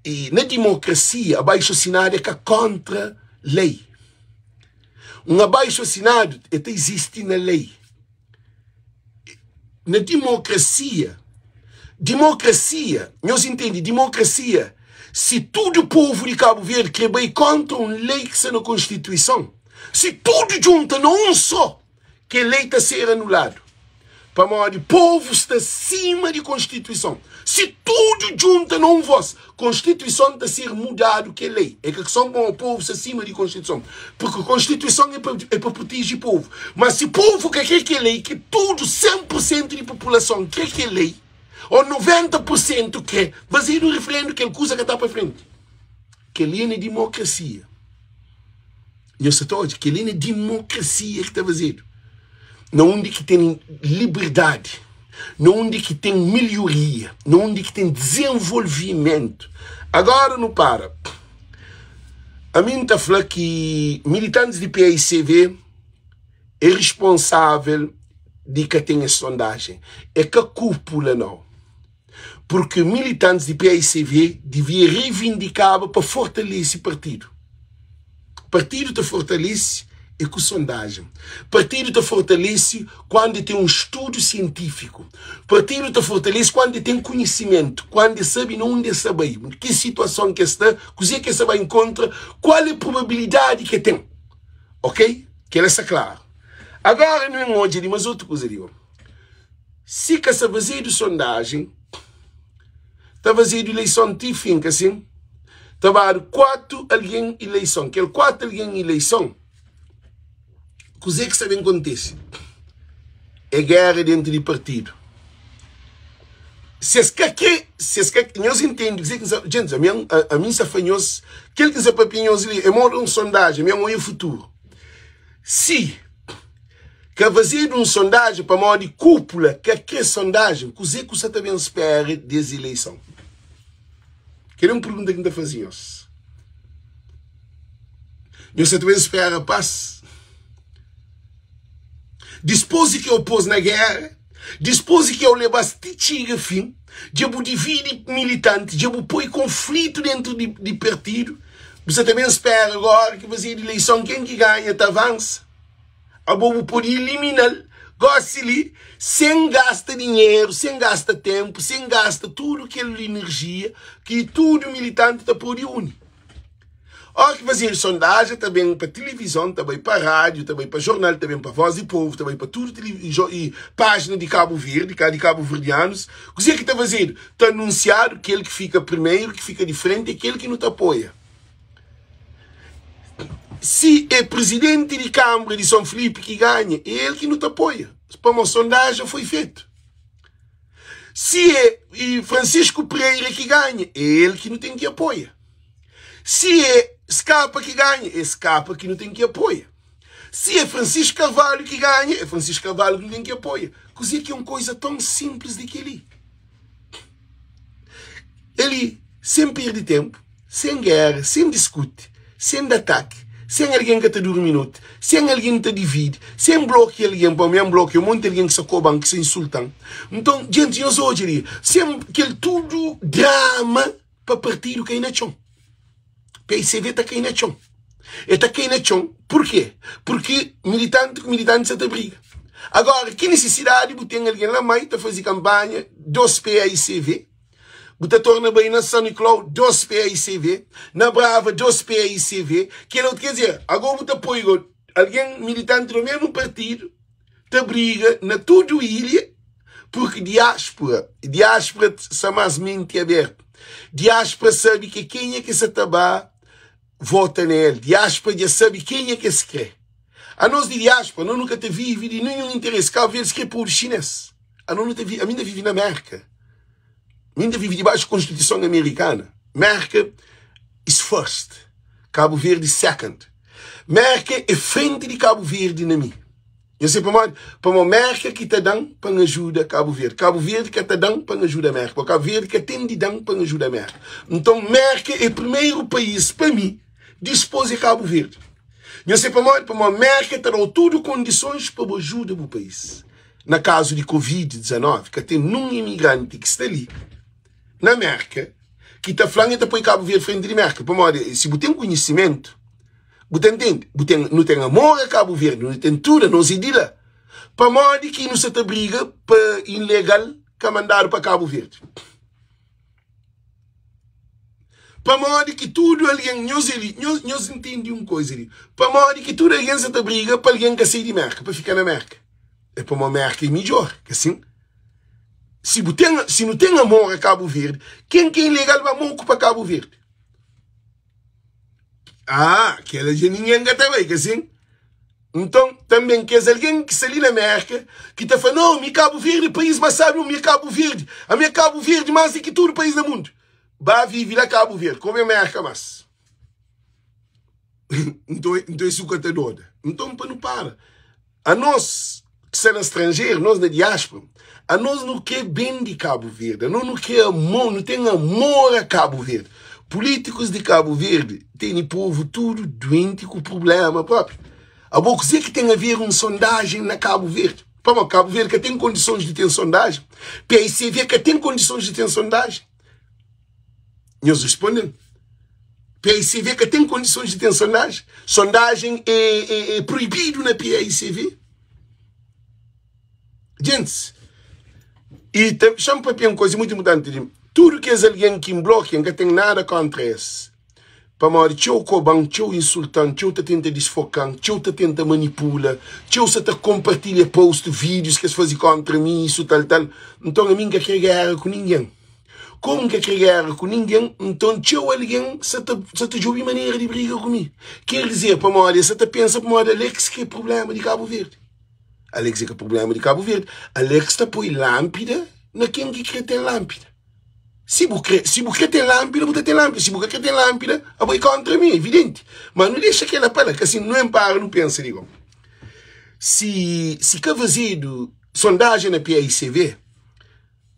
I na dimokrasia, abaixu asinadu é ka kontra lei. Un abaixu asinadu e ta izisti na lei. Na dimokrasia, dimokrasia, nhos intende, dimokrasia, si tudu povu di Kabu Verdi kre bai kontra un lei ki sta na konstituison, si tudu djunta na un so, kel lei ta ser anuladu. Pamodi povu sta sima di konstituison. Si tudu djunta na un vos, konstituison ta ser mudadu kel lei. É ka son pamodi povu sta sima di konstituison, purki konstituison é pa é pa protiji povu. Ma si povu ka kre kel lei, ki tudu 100 pur sentu di populason kre kel lei, o 90 pur sentu kre, fazedu un referendu kel kuza ka ta pa frenti. Kel-li é na dimokrasia. Nhos sa ta odja kel-li na dimokrasia ki ta fazedu, na undi ki ten liberdadi, na undi ki ten melhoria, na undi ki ten dizenvolvimentu. Agora nu para. Ami N ta fla ki militantis di paicv é responsável di ka ten es sondajen. É ka kúpula nau. Purki militantis di paicv divia reivindikaba pa fortalese partidu. Partidu ta fortalese é ku sondajen. Partidu ta fortalese kuandu e ten un studu sientifiku. Partidu ta fortalese kuandu e ten kunhisimentu, kuandu e sabe na undi e sta bai, ki situason ki e sta, kuze ki e sta bai nkontra, kual é probabilidadi ki e ten. Ok? Kela sta klaru. Agora nu ben odja di mas otu kuza di. Si ka sa fazedu sondajen, ta fazedu ileison ti fin, ka sin? Ta badu 4 algen ileison. Kel 4 algen ileison, kuze ki sa ben kontise? É gera dentru di partidu. Si es ka kre, si es ka, nhos intende kuze ki N sa, djentis, ami, ami N sa fla nhos, kel ki N sa papia nhos li é moda un sondajen, ami N oia futuru. Si Ka fazedu un sondajen pamodi kupula ka kre sondajen, kuze ku sa ta ben spera des ileison? Kel é un pergunta ki N ta faze nhos. Nhos sa ta ben spera pas? Dispos di ki eu pos na gera, dispos di ki eu lebas ti txiga fin, dja bu dividi militanti, dja bu poi konflitu dentru di, di partidu, bu sa ta ben spera gora ki fazedu ileison, ken ki ganha ta avansa? Abo bu pode ilimina-l gósi li, sen gasta dinheru, sen gasta ténpu, sen gasta tudu kel inerjia ki tudu militanti ta pode uni. Óras ki fazedu sondajen, ta ben pa tilivizon, ta bai pa rádiu, ta bai pa jornal, ta ben pa Voz di Povu, ta bai pa tudu pájina di Kabu Verdi, di kabuverdianus. Kuzê ki ta fazedu? Ta anunsiadu kel ki fika primeru, ki fika di frenti, é kel ki nu ta apoia. Si é presidenti di Kanbra di Son Filipi ki ganha, é el ki nu ta apoia, pamodi sondajen foi fetu. Si é Francisco Pereira ki ganha, é el ki nu ten ki apoia. Si é Skapa ki ganha, é Skapa ki nu ten ki apoia. Si é Francisco Carvalho ki ganha, é Francisco Carvalho ki nu ten ki apoia. Kuzê ki é un koza ton sinplis di kel-li? Eli, sen perde tenpu, sen géra, sen diskuti, sen da ataki, sen algen ka ta durmi noti, sen algen ta dividi, sen blokia algen, pamodi mi N blokia un monti algen ki sta koba-m, ki sta insulta-m. Nton, djenti, nhos odja li, sen kel tudu drama pa partidu kai na txon. PICV ta kai na txon. E ta kai na txon, purkê? Purki militanti ku militanti sa ta briga. Agora, ki nisisidadi bu ten algen la mai ta faze kanpanha dos PAICV, bu ta torna bai na San Nicolau dos PAICV, na Brava dos PAICV, kel otu, ker dizer, agora bu ta poi algen militanti do mesmu partidu ta briga na tudu ilha, purki diáspora, diáspora sa más menti abertu, diáspora sabe ke kenha ke sa ta ba vota na el, diáspora dja sabe kenha ke es kre. Anos di diáspora, no nu ka ta vive di ninhun interesi, Kabu Verdi si kre podu xinês, ano nu ta vive, ami N ta vive na Merka, mi N ta vive dibaxu konstituison amerikana, Merka. is first, Kabu Verdi second. Merka é frenti di Kabu Verdi na mi. Nhos sabe pamodi? Pamodi Merka ki ta da-m pa N ajuda Kabu Verdi. Kabu Verdi ka ta da-m pa N ajuda Merka. Pamodi Kabu Verdi ka ten di da-m pa N ajuda Merka. Nton, Merka é primeru país pa mi, dispôs é Kabu Verdi. Nhos sabe pamodi? Pamodi Merka ta da-u tudu kondisons pa bu ajuda bu país. Na kazu di Covid 19, ka ten nun imigranti ki sta li na Merka ki ta fla-m e ta poi Kabu Verdi frenti di Merka. Pamodi si bu ten konhisimentu, Bu ta ntende? Bu ten, nu ten amor a Kabu Verdi, nu ten tudu, anos é di la. Pamodi ki nu sa ta briga pa ilegal ka mandadu pa Kabu Verdi? Pamodi ki tudu algen, nhos é li, nhos, nhos ntende un koza li, pamodi ki tudu algen sa ta briga pa algen ka sai di Merka, pa fika na Merka? É pamodi Merka é midjor, ka sin? Si bu ten, si nu ten amor a Kabu Verdi, ken ki é ilegal ba moku pa Kabu Verdi? Ah, kela dja ningen ka ta bai, ka sin? Nton, tanben kes algen ki sta li na Merka, ki ta fla, Nau, mi Kabu Verdi é país más sábi, mi é Kabu Verdi, ami é Kabu Verdi más di ki tudu país na mundu. Ba vive la Kabu Verdi, ka ben Merka más. Nton, nton es ka ta doda. Nton, pa nu para. Anos ki sta na stranjeru, nos na diáspora, anos nu kre ben di Kabu Verdi, anos nu kre amor, nu ten amor a Kabu Verdi. Pulítikus di Kabu Verdi tene povu tudu duenti ku prubléma própi. Abo kuzê ki ten a ver un sondajen na Kabu Verdi? Pamodi Kabu Verdi ka ten kondisons di ten sondajen, paicv ka ten kondisons di ten sondajen. Nhos responde-m. PAICV ka ten kondisons di ten sondajen. Sondajen é, é, é proibidu na PAICV. Gentis, e xa-m papia un koza mutu inpurtanti li. Tudu kes algen ki N blokia, N ka ten nada kóntra es. Pamodi txeu koba-m, txeu insulta-m, txeu ta tenta disfoka-m, txeu ta tenta manipula, txeu sa ta konpartilha post, vídius ki es faze kóntra mi, isu tal tal. Nton ami N ka kre géra ku ningen. Komu N ka kre géra ku ningen, nton txeu algen sa ta sa ta djobe manera di briga ku mi. Ker dizer, pamodi es sa ta pensa pamodi Alex ki é prubléma di Kabu Verdi. Alex é ka prubléma di Kabu Verdi. Alex ta poi lánpida na ken ki kre ten lánpida. Si bu kre, si bu kre ten lánpida, bu ta ten lánpida. Si bu ka kre ten lánpida, abo é kóntra mi, é evidenti. Ma nu dexa kela pa la, ka sin nu enpara nu pensa di gó. Si si ka fazedu sondajen na PAICV,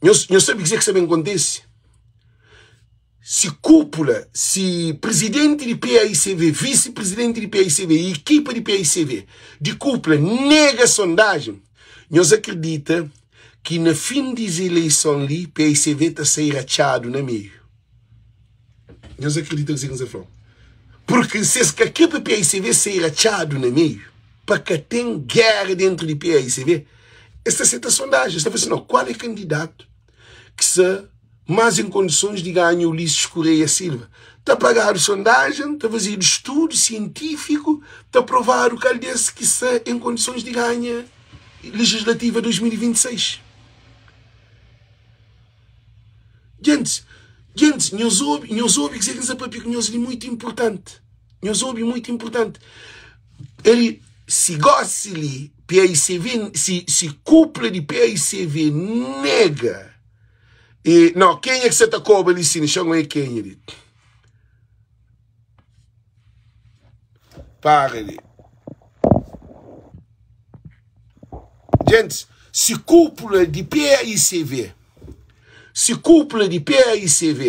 Nhos, nhos sabe kuzê ki sta ben kontise? Si kúpula, si prizidenti di paicv, visi-prizidenti di paicv i ekipa di paicv di kúpula nega sondajen, nhos akridita ki na fin di es ileison li, paicv ta sai ratxadu na meiu. Nhos akredita kuzê ki N sta fla? Purki si es ka kre pa PAICV sai ratxadu na meiu, pa ka ten géra dentru di PAICV, es ta seta sondajen, es ta fla si, no, kual é kandidatu ki sta más en kondisons di ganha Ulisses Correia Silva? Ta pagadu sondajen, ta fazedu studu sientífiku, ta provadu kal des ki sta en kondisons di ganha legislativa 2026. Gentis, gentis, nhos obi, nhos obi kuzê ki N sta papia ku nhos li, mutu inportanti. Nhos obi, mutu inportanti. Eli, si gósi li, PAICV, si, si kúpula di PAICV nega, e, nau, kenha ki sa ta koba li sin, xa-m oia kenha li. Para li. Gentis, si kúpula di PAICV, si kúpula di PAICV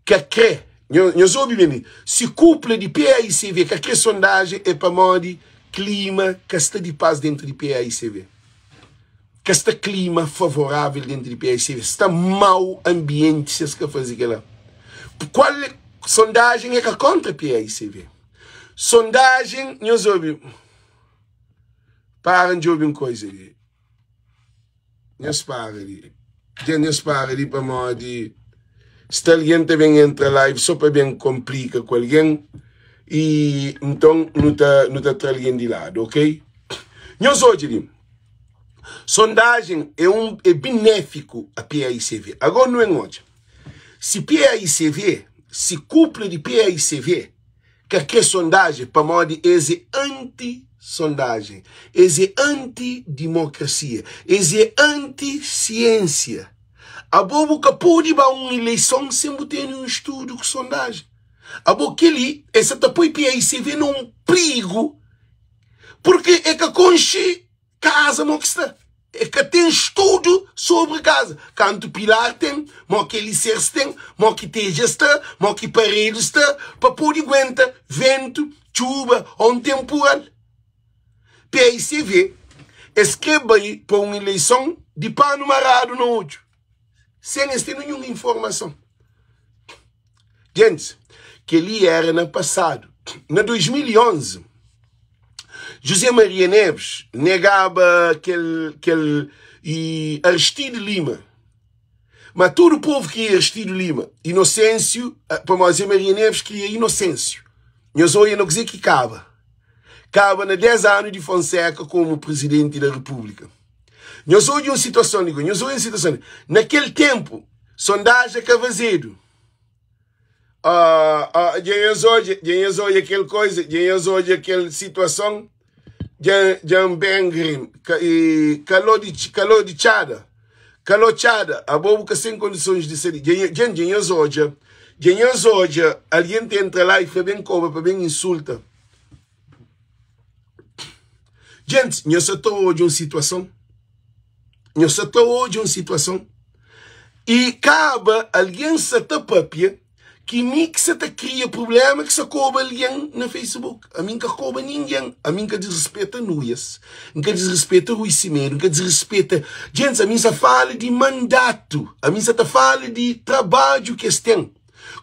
ka kre, nhos obi ben li, si kúpula di PAICV ka kre sondajen é pamodi klima ka sta di pas dentu di PAICV. Ka sta klima favorável dentu di PAICV, sta mau anbienti si es ka faze kela. Kual sondajen é ka kontra PAICV. Sondajen, nhos obi. Para djobe un koiza li. Nhos para li. Dja nhos para li pamodi sta algen ta ben entra live so pa ben konplika ku algen i nton nu ta nu ta tra algen di ladu, ok? Nhos odja li. Sondajen é un é benéfiku a PAICV. Agora nu en odja. Si PAICV, si kupla di PAICV Ka kre sondajen pamodi es é anti sondajen, es é anti dimokrasia, es é anti siensia. Abo bu ka podi ba un ileison sen bu tene un studu ku sondajen. Abo kel-li e sa ta poi PAICV na un prigu purki e ka konxe kaza mo ki sta. E ka ten studu sobri kaza. Kantu pilar ten, mo ki alisersi ten, mo ki tedja sta, mo ki paredi sta, pa pode guenta ventu, txuba o un tenpural. PAICV es kre bai pa un ileison di panu maradu na odju, sen es ten ninhun informason. Gentis, kel-li éra na pasadu. Na 2011, José Maria Neves negaba kel, kel i Aristide Lima. Ma tudu povu kria Aristide Lima. Inosensiu, pamodi José Maria Neves kria Inosensiu. Nhos odja na kuzê ki kaba. Kaba na 10 anu di Fonseca komu Presidenti da Repúblika. Nhos odja un situason li, nhos odja un situason li. Na kel tenpu, sondaja ka fazedu. Ah, ah, dja nhos odja, dja nhos odja kel koisa, dja nhos odja kel situason, dja, dja N ben grim, ka, e, kalô di, kalô di txada, kalô txada, abo bu ka sen kondisons di sali. Dja, dja, dja nhos odja, dja nhos odja algen ta entra la i fla ben koba pa ben insulta. Gentis, nhos sa ta odja un situason, nhos sa ta odja un situason i kaba algen sa ta papia ki mi ki sa ta kria problema ki sa koba algen na Facebook. Ami N ka koba ningen, ami N ka disrespeta Nuias, N ka disrespeta Rui Semedo, N ka disrespeta Gentis, ami N sa fala di mandatu, ami N sa ta fala di trabadju ki es ten.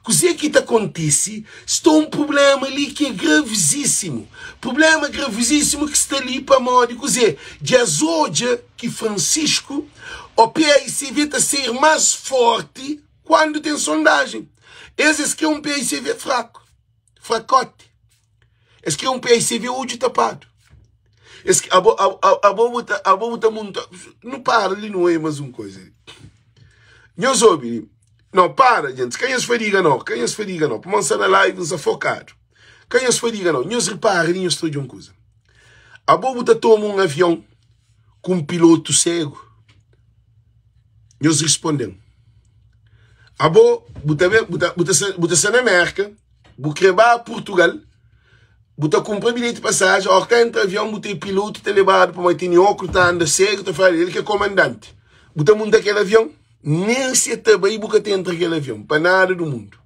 Kuzê ki ta kontise? Sta un prubléma li ki é gravizísimu. Prubléma gravizísimu ki sta li pamodi kuzê? Dja es odja ki Fransisku ô paicv ta ser más fórti kuandu ten sondajen. Es es krê un paicv fraku, frakóti. Es krê un paicv odju tapadu. Es, abo, abo, bu ta, abo bu ta munta. Nu para li nu oia más un koza li. Nhos obi li. No, para, gentis. Ka nhos fadiga no, ka nhos fadiga no. Pamodi N sta na live, N sta fokadu. Ka nhos fadiga no. Nhos ripara li, nhos ta odja un kuza. Abo bu ta toma un avion ku un pilotu segu? Nhos responde-m. Abo bu ta ben, bu ta, bu ta, bu ta sta na Merka, bu kre ba Purtugal, bu ta kunpra bilheti pasajen, óra ki ta entra avion bu ten pilotu ta lebadu pamodi tene oklu ta anda segu, ta fla el ki é komandanti. Bu ta munta kel avion? Nen si e ta bai bu ka ta entra kel avion pa nada du mundu.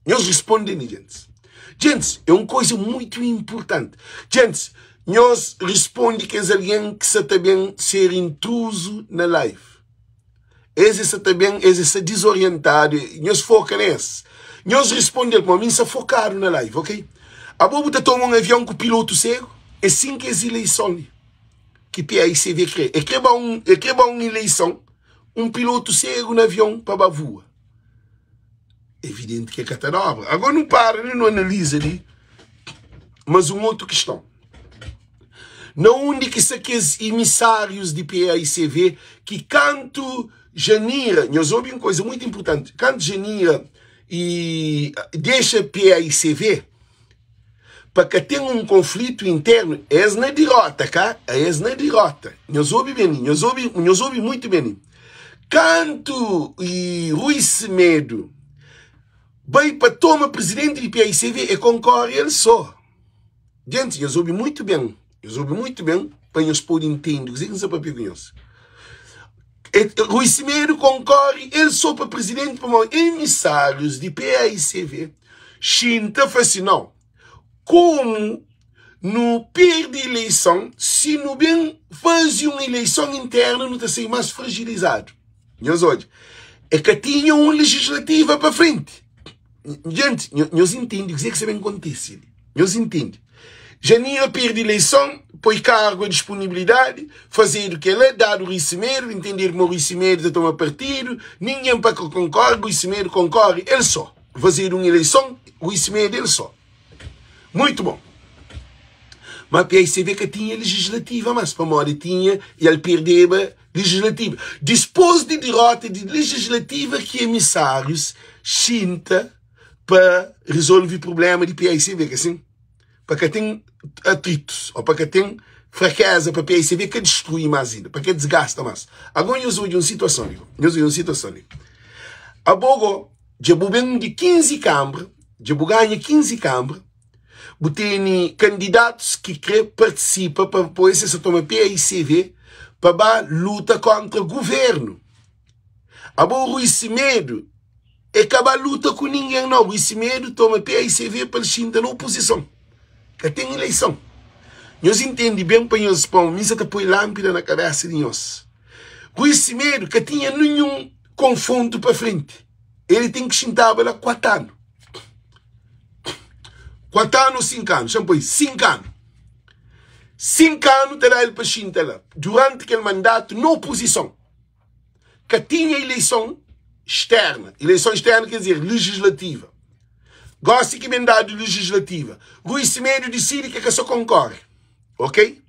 Nhos responde mi, gentis. Gentis, é un koisa muitu inpurtanti. Gentis, nhos responde kes algen ki sa ta ben ser intruzu na live. Es e sa ta ben, es e sa dizorientadu, nhos foka na es. Nhos responde-l pamodi mi N sta fokadu na live, ok? Abo bu ta toma un avion ku pilotu segu? É sin ki es ileison li. Ki PAICV kre? E kre ba un, e kre ba un ileison, un pilotu segu na avion pa ba vua. Evidenti ki e ka ta dobra. Agora nu para li, nu analiza li mas un otu kiston. Na undi ki sta kes emisárius di PAICV ki kantu Janira, nhos obi un koisa muitu inpurtanti, kantu Janira i dexa PAICV, pa ka ten un konflitu internu, es na dirota, ka? Es na dirota. Nhos obi ben li, nhos obi, nhos obi muitu ben li. Kantu i Rui Semedo bai pa toma presidenti di PAICV, e konkori el so. Gentis, nhos obi muitu ben, nhos obi muitu ben pa nhos pode intende kuzê ki N sta papia ku nhos. E, Rui Semedo konkori el so pa presidenti pamodi emisárius di PAICV xinta fla si, Nau, komu nu perde ileison, si nu ben faze un ileison internu nu ta sai más frajilizadu. Nhos odja, e ka tinha un lejislativa pa frenti. Gente, nhos intende kuzê ki sta ben kontise li. Nhos intende. Janira perde ileison, poi kargu a disponibilidadi, fazedu kela, dadu Rui Semedo, intendedu ma Rui Semedo ta toma partidu, ningen pa ka konkore, Rui Semedo konkore el so. Fazedu un ileison, Rui Semedo el so. Muitu bon. Ma PICV ka tinha legislativa mas, pamodi tinha i el perdeba legislativa. Dispôs di dirota di legislativa ki emisárius xinta pa rizolve prublema di PICV, ka sin? Pa ka ten atritus ô pa ka ten frakeza pa PICV ka distrui mas inda, pa ka disgasta mas. Agora nhos odja un situason li, nhos odja un situason li. Abo go. Dja bu ben di 15 kanbra, dja bu ganha 15 kanbra, bu tene kandidatus ki kre partisipa pa poi es sa toma PAICV pa ba luta kontra guvernu. Abo Rui Semedo e ka ba luta ku ningen nau, Rui Semedo toma PAICV pa el xinta na opozison. Ka ten ileison. Nhos intendi ben pa nhos pon mi sa ta poi lanpida na kabesa di nhos. Rui Semedo ka tinha ninhun konfrontu pa frenti. El ten ki xintaba la 4 anu. 4 anu ou 5 anu, xa-m poi 5 anu. 5 anu ta da el pa xinta la duranti kel mandatu na opozison. Ka tinha ileison externa. Ileison externa quer dizer legislativa. Gosi ki ben dadu legislativa, Rui Semedo disidi ki ka sa konkore. Ok?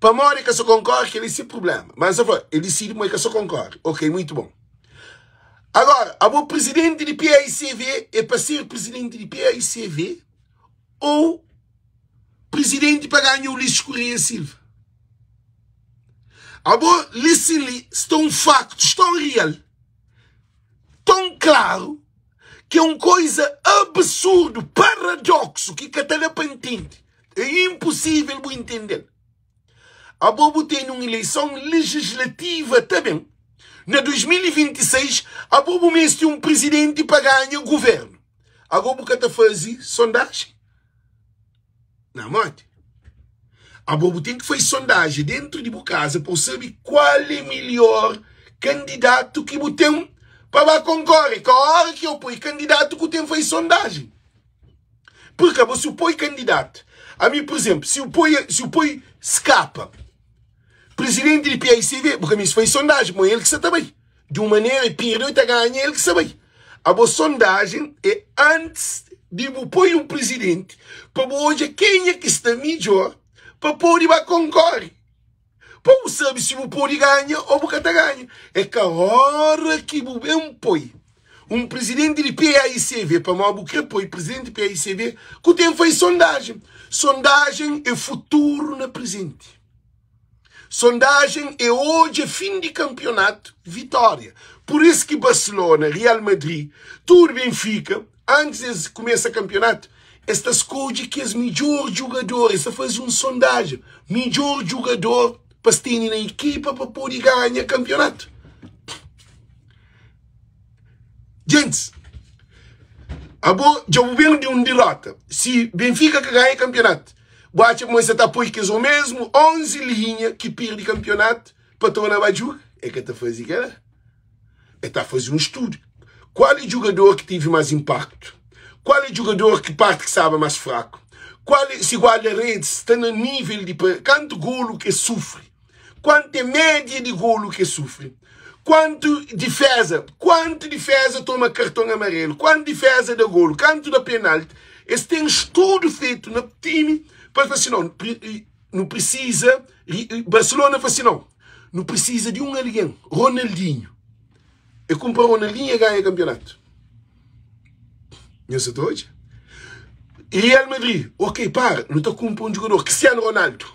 Pamodi ka sa konkore, kel é se problema. Mas el fla, el disidi ma el ka sa konkore. Ok, muito bom. Agora, abo presidente di PAICV é pa ser presidente di PAICV ou presidente pa ganha Ulisses Correia Silva? Abo, li sin li, sta un facto tão real, tão claro, que é um coisa absurdo, paradoxo, que ka ta da pa entende. É impossível bu entendel. Abo bu tene un eleição legislativa também. Na 2026, abo bu meste un presidente pa ganha governo. Abo bu ka ta faze sondagem? Na modi? Abo bu ten ki faze sondagem dentro di bu kaza pa bu sabe kual é melhor kandidato ki bu ten pa ba konkore. Ka ora ki eu poi kandidato ku ten faze sondagem. Porque abo si bu poi kandidato, ami por exemplo, si bu poi, si bu poi skapa presidente di PICV, bu ka meste faze sondagem, mo el ki sa ta bai. Di un manera e perde ou e ta ganha, el ki sa bai. Abo sondagem é antes di bu poi un presidente pa bu odja kenha ki sta midjor pa pode ba konkore. Pa bu sabe si bu pode ganha ou bu ka ta ganha. É ka ora ki bu ben poi un presidente di PAICV, pamodi bu kre poi presidente di PAICV ku ten fai sondagem. Sondagem é futuro na presente. Sondagem é odja fim di campeonato, vitória. Por isso ki Barcelona, Real Madrid, tudo Benfica, antes es começa campeonato, es ta skodje kes midjor jogador, es ta faze un sondagem, midjor jogador pa es tene na equipa pa pode ganha campeonato. Gentis, abo dja bu ben di un dirota. Si Benfica ka ganha campeonato, bu atxa ma sa ta poi kes omesmu 11 linha ki pirdi campeonato pa torna ba juga? E ka ta faze kela. E ta faze un studu. Kual é jogador ki tive mais impacto? Kual é jogador ki parte ki staba mais fraco? Kual é, si guarda-redes sta na nível di kantu golo ki sufri? Kuantu é média di golo ki sufri? Kuantu difeza, kuantu difeza toma karton amarelo, kuantu difeza da golo, kantu da penalti? Es ten studu fetu na time pa fla si não, nu precisa, Barcelona fla si não, nu precisa di un algen, Ronaldinho. E kumpra Ronaldinho e ganha campeonato. Nhos sa ta odja? Real Madrid, ok, para, nu ta kumpra un jogador, Cristiano Ronaldo.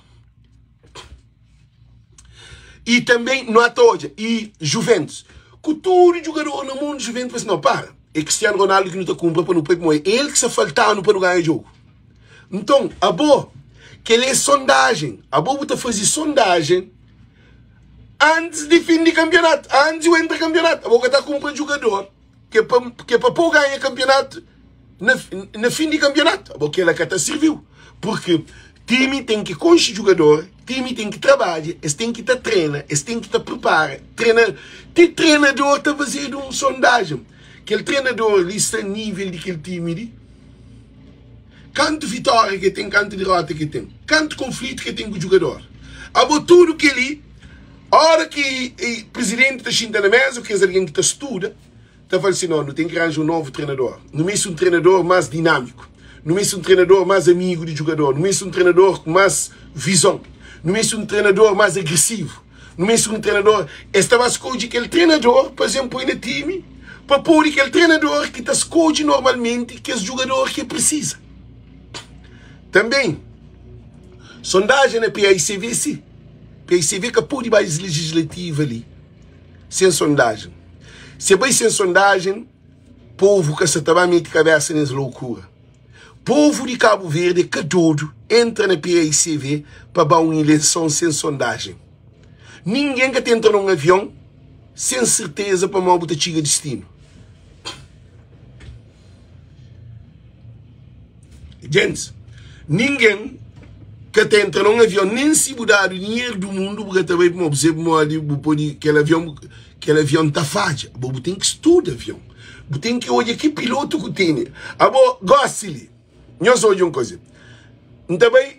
E também nu ata odja, e Juventus, ku tudu jogador na mundu, Juventus fala assim, não, para, é Cristiano Ronaldo ki nu ta kumpra pa nu poi, pamodi é el ki sa faltanu pa nu ganha jogo. Nton, abo, kel é sondagem, abo bu ta faze sondagem antes di fim di campeonato, antes di entra campeonato, abo ka ta kumpra jogador ki é pa, ki é pa pô ganha campeonato na, na fim di campeonato, abo kela ka ta sirviu, porque time tem ki konxe jogador, time tem ki trabadja, es tem ki ta trena, es tem ki ta prepara, trena, ti treinador ta fazedu un sondagem, kel treinador li sta nível di kel time li. Kantu vitória ke ten, kantu derota ke ten, kantu konflitu ke ten ku jugador. Abo tudu keli, ora ki presidenti ta xinta na mesa ku kes algen ki ta studa, ta fala si, no, nu ten ki ranja un novu trenador. Nu meste un trenador mas dinamiku, nu meste un trenador mas amigu di jugador, nu meste un trenador ku mas vizon, nu meste un trenador mas agresivu, nu meste un trenador. Es ta ba skodje kel trenador pa zen poi na timi, pa pode kel trenador ki ta skodje normalmenti kes jugador ki e prisiza. Tanbê, sondajen na PAICV si. PAICV ka pode bai es legislativa li sen sondajen. Se bai sen sondajen. Povu ka sa ta ba mete kabesa nes loukura. Povu di Kabu Verdi é ka dodu entra na paicv pa ba un ileison sen sondajen. Ningen ka ta entra na un avion sen serteza pamodi bu ta txiga distinu. Gentis, ningen ka ta entra na un avion nen si bu dadu dinheru du mundu bu ka ta bai pamodi bu sabe pamodi bu pode kel avion kel avion ta fadja. Abo bu ten ki studa avion, bu ten ki odja ki pilotu ku tene. Abo gosi li, nhos odja un koza, N ta bai,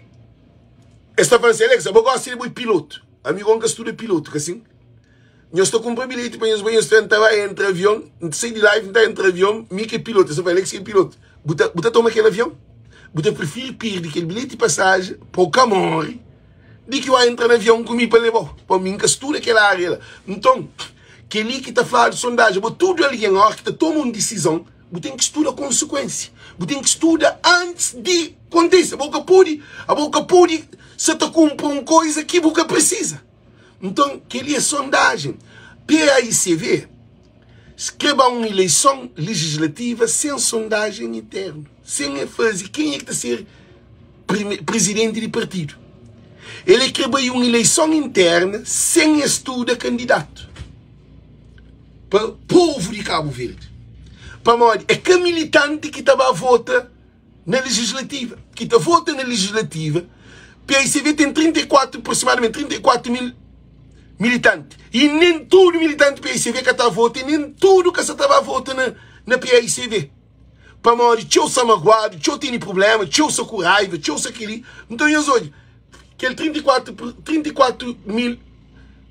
es ta fla-m si, Alex, abo gosi li bo é pilotu. Ami go N ka studa pilotu, ka sin? Nhos ta kunpra bilheti pa nhos bai, nhos fla, N ta bai entra avion, N ta sai di live, N ta entra avion, mi ki é pilotu. Es ta fla, Alex ki é pilotu. Bu ta, bu ta toma kel avion? Bu ta prifiri pirdi kel bilheti pasaji pa bu ka móre di ki ba entra na avion ku mi pa leba-u? Pa mi, N ka studa kel ária la. Nton, kel-li ki ta fladu sondajen. Bo tudu algen, óras ki ta toma un disizon, bu ten ki studa konsekuensia. Bu ten ki studa antis di kontise. Abo ka pode, abo ka pode sa ta kunpra un koza ki bu ka prisiza. Nton, kel-li é sondajen. PAICV krê ba un ileison lejislativa sen sondajen internu, sen el faze kenha ki ta ser prizidenti di partidu. El é krê bai un ileison interna sen el studa kandidatu pa povu di Kabu Verdi. Pamodi é ka militanti ki ta ba vota na legislativa, ki ta vota na legislativa, PICV tem 34, aproximadamente 34 mil militanti. E nem tudo militante PICV ka ta vota e nem tudo ka sa ta ba vota na, na PICV. Pamodi txeu sa maguadu, txeu tene problema, txeu sa ku raiva, txeu sa keli. Nton nhos odja, kel 34, 34 mil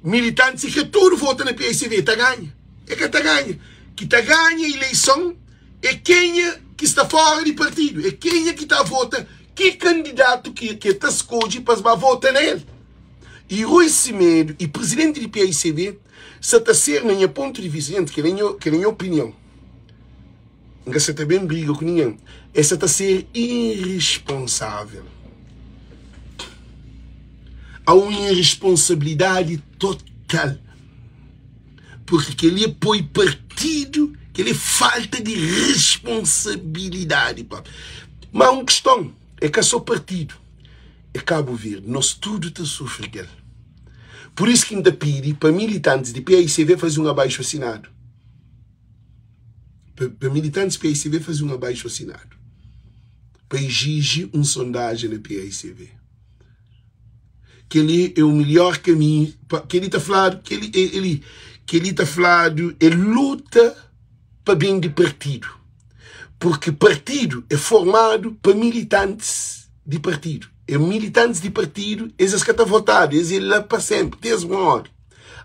militanti si ke tudo vota na PICV, ta ganha? E ka ta ganha. Ki ta ganha ileison É kenha ki sta fora di partidu, é kenha ki ta vota ki kandidatu ki el ta skodje pa es ba vota na el. I Rui Semedo i prizidenti di paicv sa ta ser, na nha pontu di vista, jenti, kel é nha opinion, N ka sa ta ben briga ku ningen, es sa ta ser iresponsavel. Há un iresponsabilidadi total. Porque kel-li é poi partidu, kel-li é falta di responsabilidadi própi. Má un kiston, é ka sô partidu, é Kabu Verdi, nos tudu ta sufri kel. Pur isu ki N ta pidi pa militantis di paicv faze un abaixu asinadu. Pa militantis paicv faze un abaixu asinadu pa exiji un sondajen na paicv. Kel-li é o melhor kaminhu. Kel-li ta fladu, kel-li, el, kel-li ta fladu, é luta pa ben di partidu. Porque partidu é formadu pa militantis di partidu. E militantis di partidu, es es ka ta votadu, es é la pa senpri, te es móre.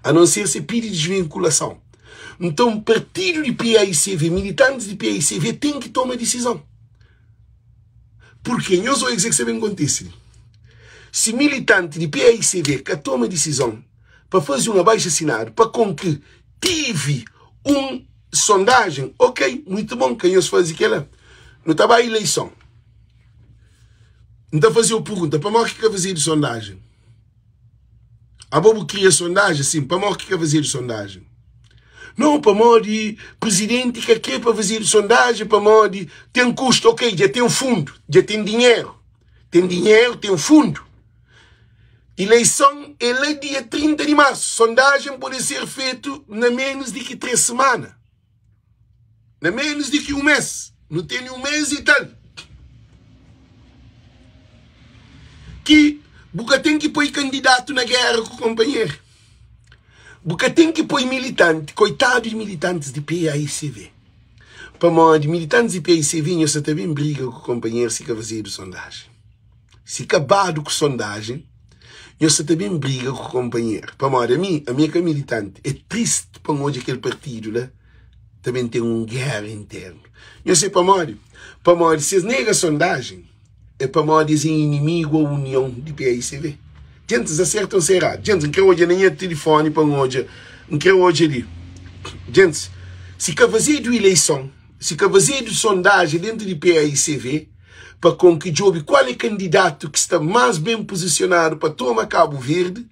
A não ser se pidi desvinkulason. Nton, partidu di PAICV, militantis di PAICV ten ki toma disizon. Purkê? Nhos odja kuzê ki sta ben kontise li. Si militanti di paicv ka toma disizon pa faze un abaixu-asinadu pa kon ki tive un sondajen, ok, muitu bon, ka nhos faze kela. Nu ta ba ileison. N ta faze-u pergunta, pamodi ki ka fazedu sondajen? Abo bu kria sondajen? Sim, pamodi ki ka fazedu sondajen? Não, pamodi presidenti ka kre pa fazedu sondajen, pamodi ten kustu. Ok, dja ten fundu, dja ten dinheru. Ten dinheru, ten fundu. Ileison é la dia 30 di marsu. Sondajen pode ser fetu na menus di ki 3 semana. Na menus di ki un mês. Nu tene un mês i tal. Ki bu ka ten ki poi kandidatu na géra ku konpanheru. Bu ka ten ki poi militanti, koitadu di militantis di PAICV. Pamodi militantis di PAICV nhos sa ta ben briga ku konpanheru si ka fazedu sondajen. Si ka badu ku sondajen, nhos sa ta ben briga ku konpanheru. Pamodi ami, ami é ka militanti. É tristi pa N odja kel partidu la ta ben ten un géra internu. Nhos sabe pamodi? Pamodi si es nega sondajen, é pamodi es é inimigu a union di paicv. Djentis aserta o nsa eradu? Djentis, N kre odja na nha tilifoni pa N odja, N kre odja li. Djentis, si ka fazedu ileison, si ka fazedu sondajen dentu di paicv pa konki djobe kual é kandidatu ki sta más ben pozisionadu pa toma Kabu Verdi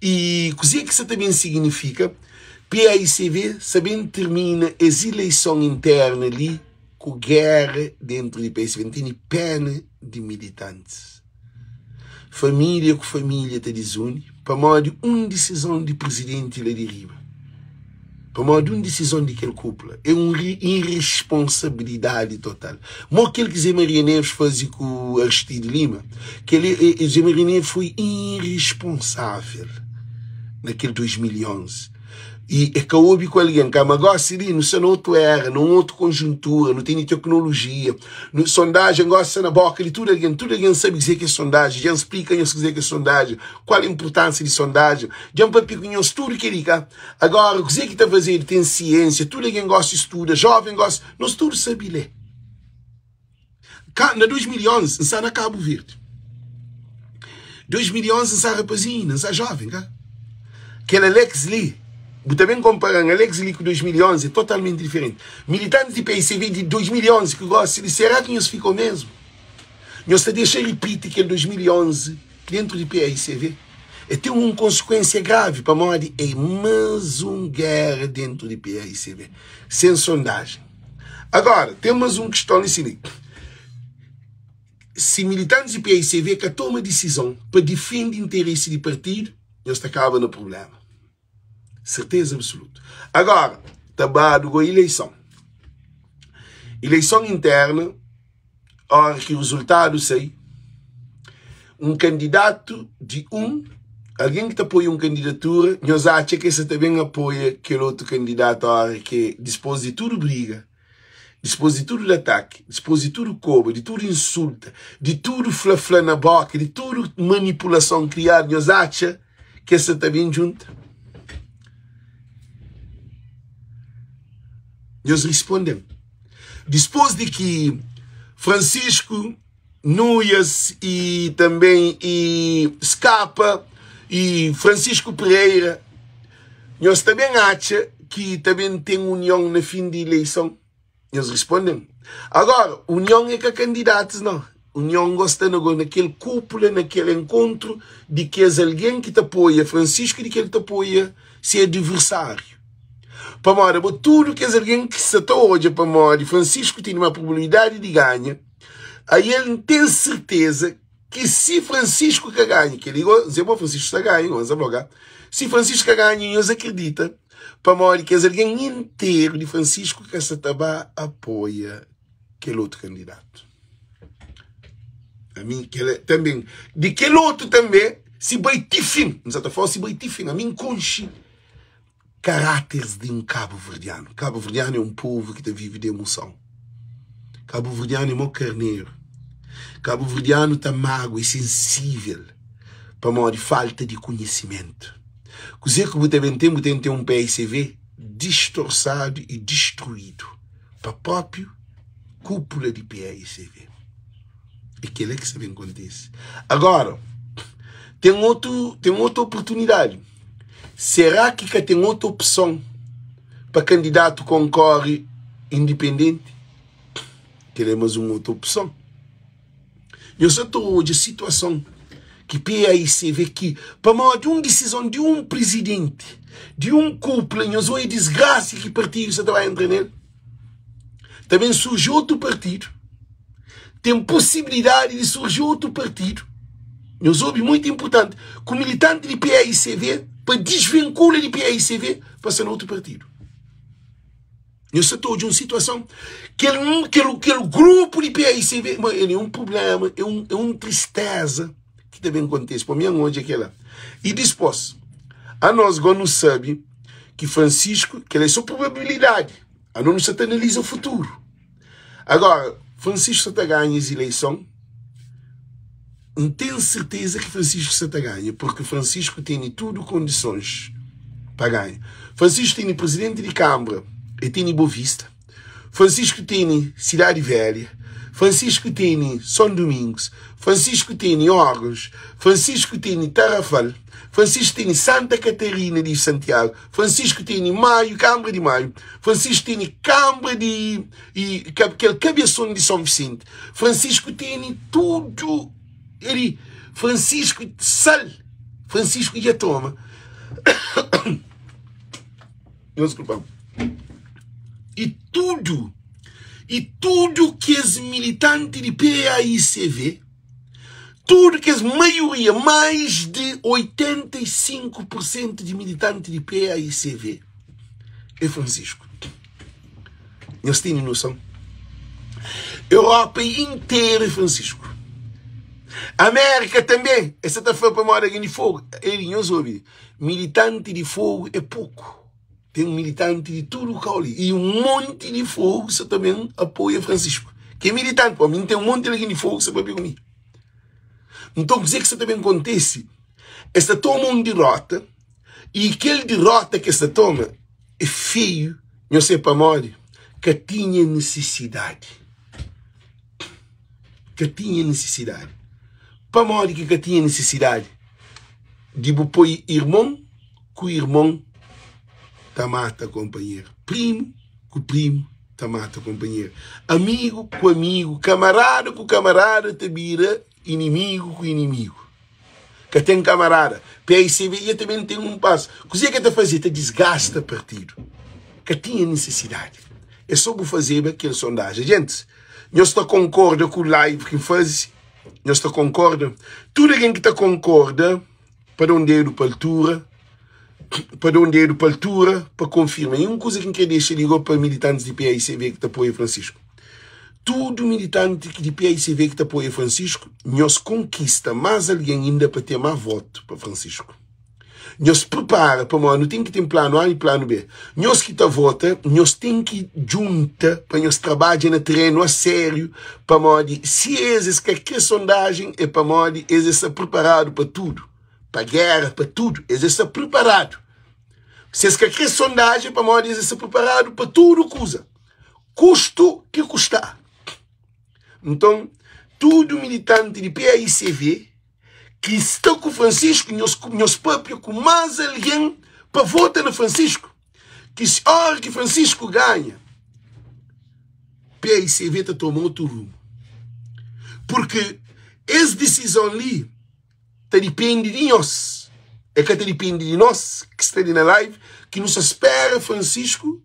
i kuzê ki sa ta ben siginifika. PAICV sa ben tirmina es ileison interna li ku géra dentru di PAICV. N tene péna di militantis. Família ku família ta dizuni pamodi un disizon di prizidenti la di riba, pamodi un disizon di kel kúpula. É un irresponsabilidadi total. Mo kel ki Zé Maria Neves faze ku Aristide Lima, kel Zé Maria Neves foi irresponsável na kel 2011. E é ka obi ku algen ka, ma gosi li nu sta na otu era, na un otu konjuntura, nu tene teknolojia, nu sondajen gosi sta na boka di tudu algen, tudu algen sabe kuzê ki é sondajen, dja N splika nhos kuzê ki é sondajen, kual inpurtansia di sondajen, dja N papia ku nhos tudu kel-li ka. Agora kuzê ki ta fazedu ten siensia, tudu algen gosi studa, joven gosi, nos tudu sabe lé. Ka, na 2011 N sta na Kabu Verdi. 2011 N sta rapazinhu inda, N sta joven ka. Kel Alex li, bu ta ben konpara-m Alex li ku 2011 é totalmenti diferenti. Militantis di PICV di 2011 ku gosi li, será ki nhos fika omesmu? Nhos ta dexa ripiti kel 2011 dentru di PICV? É ten un konsikuensia gravi pamodi é mas un géra dentru di PICV, sen sondajen. Agora, ten mas un kiston li si Si militantis di PICV ka toma disizon pa difende interesi di partidu, nhos ta kaba na prublema. Serteza absolutu. Agora, ta badu go ileison. Ileison interna, ora ki rezultadu sai, un kandidatu di un algen ki ta apoia un kandidatura, nhos atxa ki es sa ta ben apoia kel otu kandidatu ora ki dispos di tudu briga, dispos di tudu ataki, dispos di tudu koba, di tudu insulta, di tudu fla-fla na boka, di tudu manipulason kriadu, nhos atxa ki es sa ta ben djunta? Nhos risponde-m. Dispos di ki Francisco Nuias e também e Skapa e Francisco Pereira, nhos ta ben atxa ki ta ben ten union na fin di ileison? Nhos risponde-m. Agora, union é ka kandidatus, não. Union gosta na na kel kúpula, na kel enkontru di kes algen ki ta apoia Francisco e di kel ki ta apoia se adversáriu. Pamodi abo tudu kes algen ki sa ta odja pamodi Francisco tene ma probabilidadi di ganha, aí el N ten serteza ki si Francisco ka ganha, kel-li go, N bo Francisco sta ganha, go, N sa fla ka, si Francisco ka ganha, nhos akredita pamodi kes algen interu di Francisco ka sa ta ba apoia kel otu kandidatu. Ami kel tanbe, di kel otu tanbe, si bai ti fin, N sa ta fla si bai ti fin, ami N konxe Karáteris di un kabuverdianu. Kabuverdianu é un povu ki ta vive di emoson. Kabuverdianu é mo karneru. Kabuverdianu ta mágua, é sensível pamodi falta di konhisimentu. Kuzê ki bu ta ben ten? Bu ta ben ten un PICV distorsadu i distruídu pa própi kúpula di PICV. É kel-la ki sta ben kontise. Agora, ten otu, ten otu oportunidadi. Será ki ka ten otu opson pa kandidatu konkore indipendenti? Kel-la é más un otu opson. Nhos sa ta odja situason ki PAICV ki pamodi un disizon di un prizidenti, di un kupla, nhos odja disgrasa ki partidu sa ta ba entra nel. Ta ben surji otu partidu, ten posibilidadi di surji otu partidu, nhos obi muitu inpurtanti, ku militanti di PAICV pa disvinkula di PAICV pa sta na otu partidu. Nhos sa ta odja un situason, kel, kel, kel grupu di PAICV, ma el é un problema, é un, é un tristeza ki ta ben kontise. Pa mi, N odja kela. I dispos, anos go nu sabi ki Francisco, kel é so probabilidadi, anos nu sa ta analiza futuru. Agora, Francisco sa ta ganha es ileison, N ten serteza ki Francisco sa ta ganha, porque Francisco tene tudu kondisons pa ganha. Francisco tene presidenti di Kambra, e tene Boa Vista, Francisco tene Cidade Velha, Francisco tene São Domingos, Francisco tene Órgãos, Francisco tene Tarrafal, Francisco tene Santa Catarina de Santiago, Francisco tene Maio, Kambra di Maio, Francisco tene Kambra di i kel kabeson di São Vicente. Francisco tene tudu ali. Francisco sal. Francisco dja toma. Nhos diskulpa-m. I tudu, i tudu kes militanti di PAICV, tudu kes maioria, mais di 85 por sentu di militanti di PAICV é Francisco. Nhos tene noson? Europa interu é Francisco. Amérika tanbe, es sa ta fla pamodi algen di Fogu. Ei, nhos obi, militanti di Fogu é poku. Ten militanti di tudu kau li. I un monti di Fogu sa ta ben apoia Francisco. Ki é militanti, pamodi mi ten un monti di algen di Fogu sa papia ku mi. Nton, kuzê ki sa ta ben kontise? Es ta toma un dirota, i kel dirota ki es ta toma é feiu, nhos sabe pamodi? Ka tinha nisisidadi. Ka tinha nisisidadi. Pamodi ki ka tinha nisisidadi? Di bu poi irmon ku irmon ta mata konpanheru, primu ku primu ta mata konpanheru, amigu ku amigu, kamarada ku kamarada ta bira inimigu ku inimigu. Ka ten kamarada. PICB ia ta ben ten un pas. Kuzê ke ta faze? Ta disgasta partidu. Ka tinha nisisidadi. É so bu fazeba kel sondajen. Gentis, nhos ta konkorda ku live ki N faze? Nhos ta konkorda? Tudu algen ki ta konkorda, pa da un dedu pa altura, pa da un dedu pa altura, pa konfirma. I un kuza ki N kre dexa li go pa militantis di PICB ki ta apoia Francisco. Tudu militanti di PICV ki ta apoia Francisco, nhos konkista más algen inda pa ten más votu pa Francisco. Nhos pripara pamodi nu ten ki ten planu A i planu B. Nhos ki ta vota, nhos ten ki djunta pa nhos trabadja na terenu a sériu pamodi si es es ka kre sondajen é pamodi es es sta priparadu pa tudu, pa géra, pa tudu, es es sta priparadu. Si es ka kre sondajen é pamodi es es sta priparadu pa tudu kuza. Kustu ki kusta. Nton, tudu militanti di PAICV ki sta ku Francisco, nhos, nhos papia ku más algen pa vota na Francisco. Ki si ora ki Francisco ganha, PAICV ta toma otu rumu. Porque es disizon li ta dipende di nhos. É ka ta dipende di nos ki sta li na live, ki nu sa spera Francisco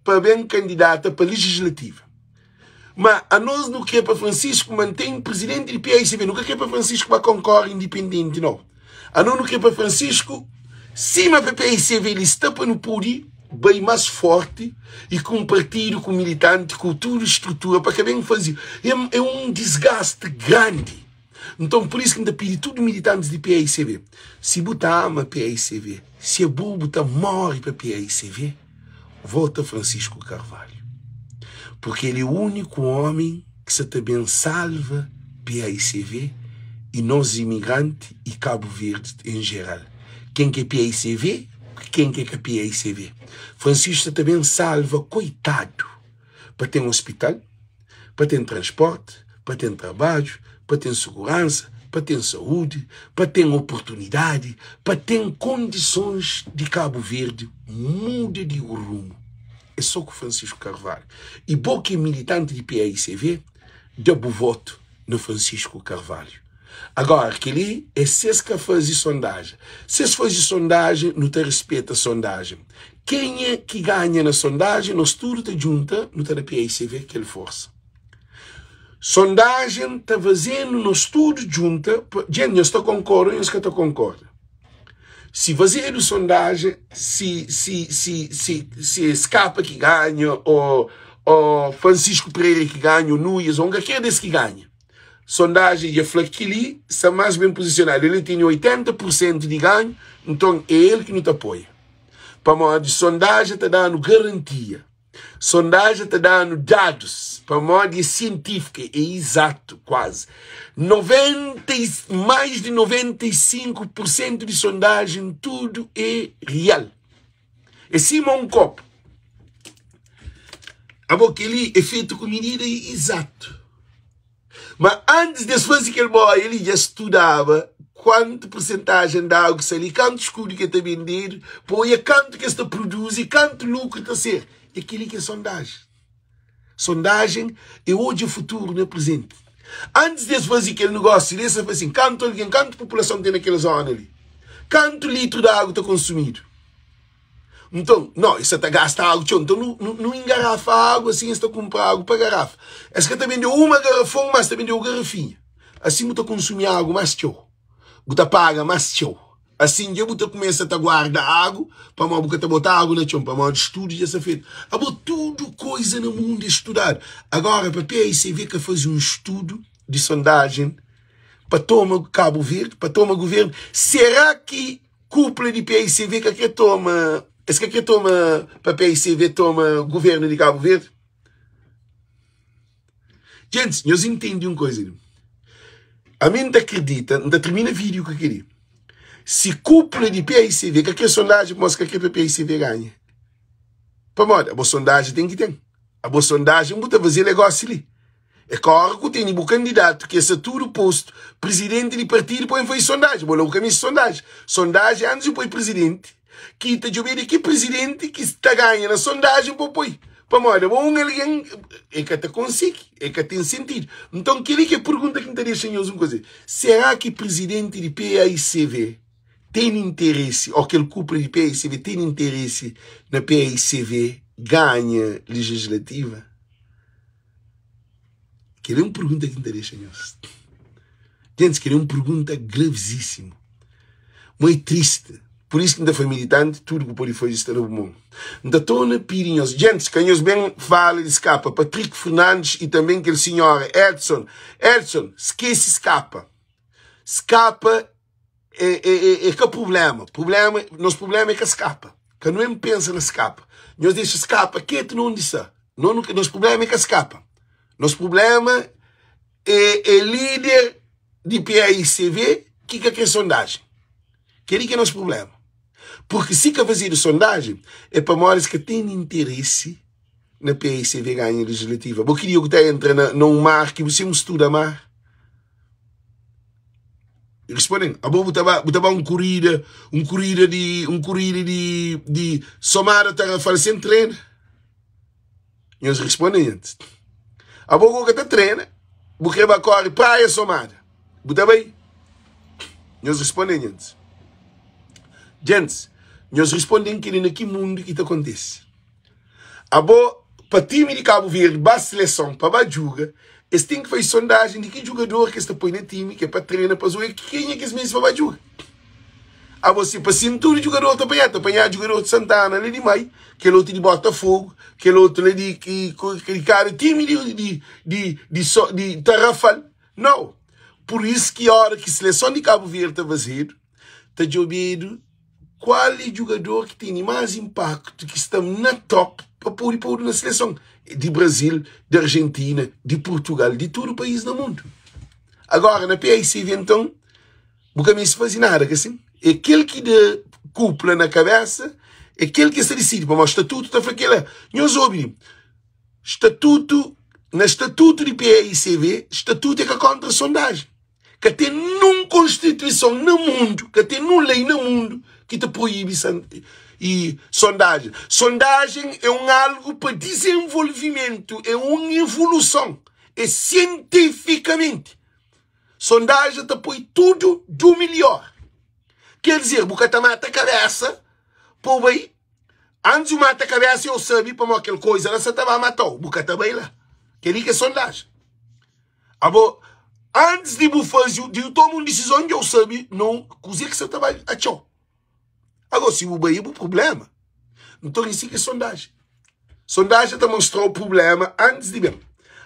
pa ben kandidata pa legislativa. Ma anos nu kre pa Francisco mantém presidente di PAICV, nu ka kre pa Francisco ba konkorre independente no. Anos nu kre pa Francisco sima pa PAICV li sta pa nu pudi bai mas forte e ku um partido, ku militante, ku tudo estrutura pa ka ben faze. É, é um desgaste grande. Nton pur isu ki N ta pidi tudu militantis di paicv, si bu ta ama paicv, si abo bu ta móre pa paicv, vota Francisco Carvalho. Purki el é úniku ómi ki sa ta ben salva paicv i nos imigranti i Kabu Verdi en jeral. Ken ki é paicv, ken ki é ka paicv. Francisco sa ta ben salva koitadu. pa ten ospital, pa ten transporti, pa ten trabadju, pa ten suguransa, pa ten saúdi, pa ten oportunidadi, pa ten kondisons di Kabu Verdi muda di rumu. É so ku Francisco Carvalho. I bo ki é militanti di PAICV, da bu votu na Francisco Carvalho. Agora, kel-li é si es ka faze sondajen. Si es faze sondajen, nu ta rispeta sondajen. Kenha ki ganha na sondajen, nos tudu ta djunta, nu ta da PAICV kel forsa. Sondajen ta faze-nu nos tudu djunta. Djenti, nhos ta konkorda ô nhos ka ta konkorda? Si fazedu sondajen, si, si, si, si, si é Skapa ki ganha ô, ô Francisco Pereira ki ganha ô Nuias ô un kalker des ki ganha, Sondajen dja fla kel-li sta más ben pozisionadu. El tene 80 pur sentu di ganhu, nton é el ki nu ta apoia. Pamodi sondajen ta da-nu garantia, sondajen ta da-nu dadus, pamodi é sientífika, é izatu kuazi. 90, más di 95 pur sentu di sondajen tudu é real. É sima un kopu. Abo kel-li é fetu ku midida izatu. Ma antis di es faze kel boia li, dja es studaba kuantu persentajen di agu ki sta li, kantu skudu ki ta bendedu, pa odja kantu ki es ta produzi, kantu lukru ta ser. É kel-li ki é sondajen. Sondajen é odja futuru na prezenti. Antis di es faze kel negósiu li, es ta fla sin, kantu algen, kantu populason ten na kel zona li? Kantu litru di agu ta konsumidu? Nton, no, es sa ta gasta agu txeu. Nton, nu, nu, nu ingarafa agu, asin es ta kunpra agu pa garafa. Es ka ta bende-u uma garafon, mas ta bende-u garafinha. Asin bu ta konsumi agu más txeu, bu ta paga más txeu. Asin dja bu ta kumesa ta guarda agu, pamodi bu ka ta bota agu na txon, pamodi studu dja sta fetu. Abo, tudu koiza na mundu é studadu. Agora, pa PAICV ka faze un studu di sondajen pa toma Kabu Verdi, pa toma guvernu, será ki Kupla di paicv ka kre toma es ka kre toma pa paicv toma guvernu di Kabu Verdi? Gentis, nhos intendi un koiza li. Ami N ta kridita, N ta tirmina video ku keli. Si kupla di paicv ka kre sondaji pamodi es ka kre pa paicv ganha. Pamodi abo sondaji ten ki ten. Abo sondaji bu ta faze negosi li. É ka ora ku tene bu kandidatu ki sta tudu postu prizidenti di partidu pa ben faze sondaji. Bo la bu ka meste sondaji. Sondaji antis di poi prizidenti ki ta djobe di ki prizidenti ki sta ganha na sondaji pa poi. Pamodi abo un algen e ka ta konsigi, e ka ten sentidu. Nton keli ki é pergunta ki N ta dexa nhos un kuza. Será ki prizidenti di PAICV tene interesi o kel kupla di PAICV tene interesi na PAICV ganha legislativa? Kel é un pergunta ki N ta dexa nhos. Gentis, kel é un pergunta gravizísimu. Mo é triste. Pur isu ki N ta fla militanti, tudu ku pode faze sta na bu mon. N ta torna pidi nhos, gentis, ka nhos ben fala di skapa Patrick Fernandes i tanben kel sinhora Edson. Edson, skese skapa. Skapa é, é, é, é ka problema. Problema, nos problema é ka skapa. Ka nu en pensa na skapa. Nhos dexa skapa ketu na undi sta. No, no, nos problema é ka skapa. Nos problema é, é líder di PAICV ki ka kre sondagem. Kel-li ki é nos problema. Porque si ka fazedu sondagem, é pamodi es ka ten interesse na PAICV ganha legislativa. Bo ki dia ku ta entra na, na un mar ki bu sem studa mar? Responden, abo bu ta ba, bu ta ba un korida, un korida di, un korida di, di Somada Tarrafal sem trena? Nhos responden antes. Abo ku ka ta trena, bu kre ba kore praia Somada, bu ta bai? Nhos responden antes. Gents, nhos responden keli na ki mundu ki ta kontese. Abo pa time di Kabu Verdi ba seleson pa ba djuga, es ten ki faze sondajen di ki djugador ki es ta poi na time ki é pa trena pa zoe kenha ki es meste pa ba djuga. Abo si pa sin tudu djugador ta panha, ta panha djugador di Santana la di Mai, kel otu di Botafogo, kel otu la di ki di kada time di di di di so di Tarrafal. Nau. Pur isu ki ora ki seleson di Kabu Verdi ta fazedu, ta djobedu Kual é djugador ki tene más inpaktu ki sta na top pa pode podu na seleson di Brazil, di Argentina, di Portugal, di tudu país na mundu? Agora na PICV nton bu ka meste faze nada ka sin? É kel ki da kupla na kabesa, é kel ki sta disidi pamodi statutu ta fla kela. Nhos obi statutu na statutu di PICV statutu é ka kontra sondajen. Ka ten nun konstituison na mundu, ka ten nun lei na mundu ki ta proibi i sondajen. Sondajen é un algu pa dizenvolvimentu, é un evoluson, é sientifikamenti. Sondajen ta poi tudu du milhor. Ker dizer, bu ka ta mata kabesa pa bu bai. Antis bu mata kabesa, eu sabi pamodi kel koiza la sa ta ba matau, bu ka ta bai la. Kel-li ki é sondajen. Abo, antis di bu faze, di bu toma un disizon, dja bu sabe no kuzê ki sa ta bai atxau. Agora, si bu bai, é bu problema. Nton, i si ki é sondajen. Sondajen ta mostra-u problema antis di ben.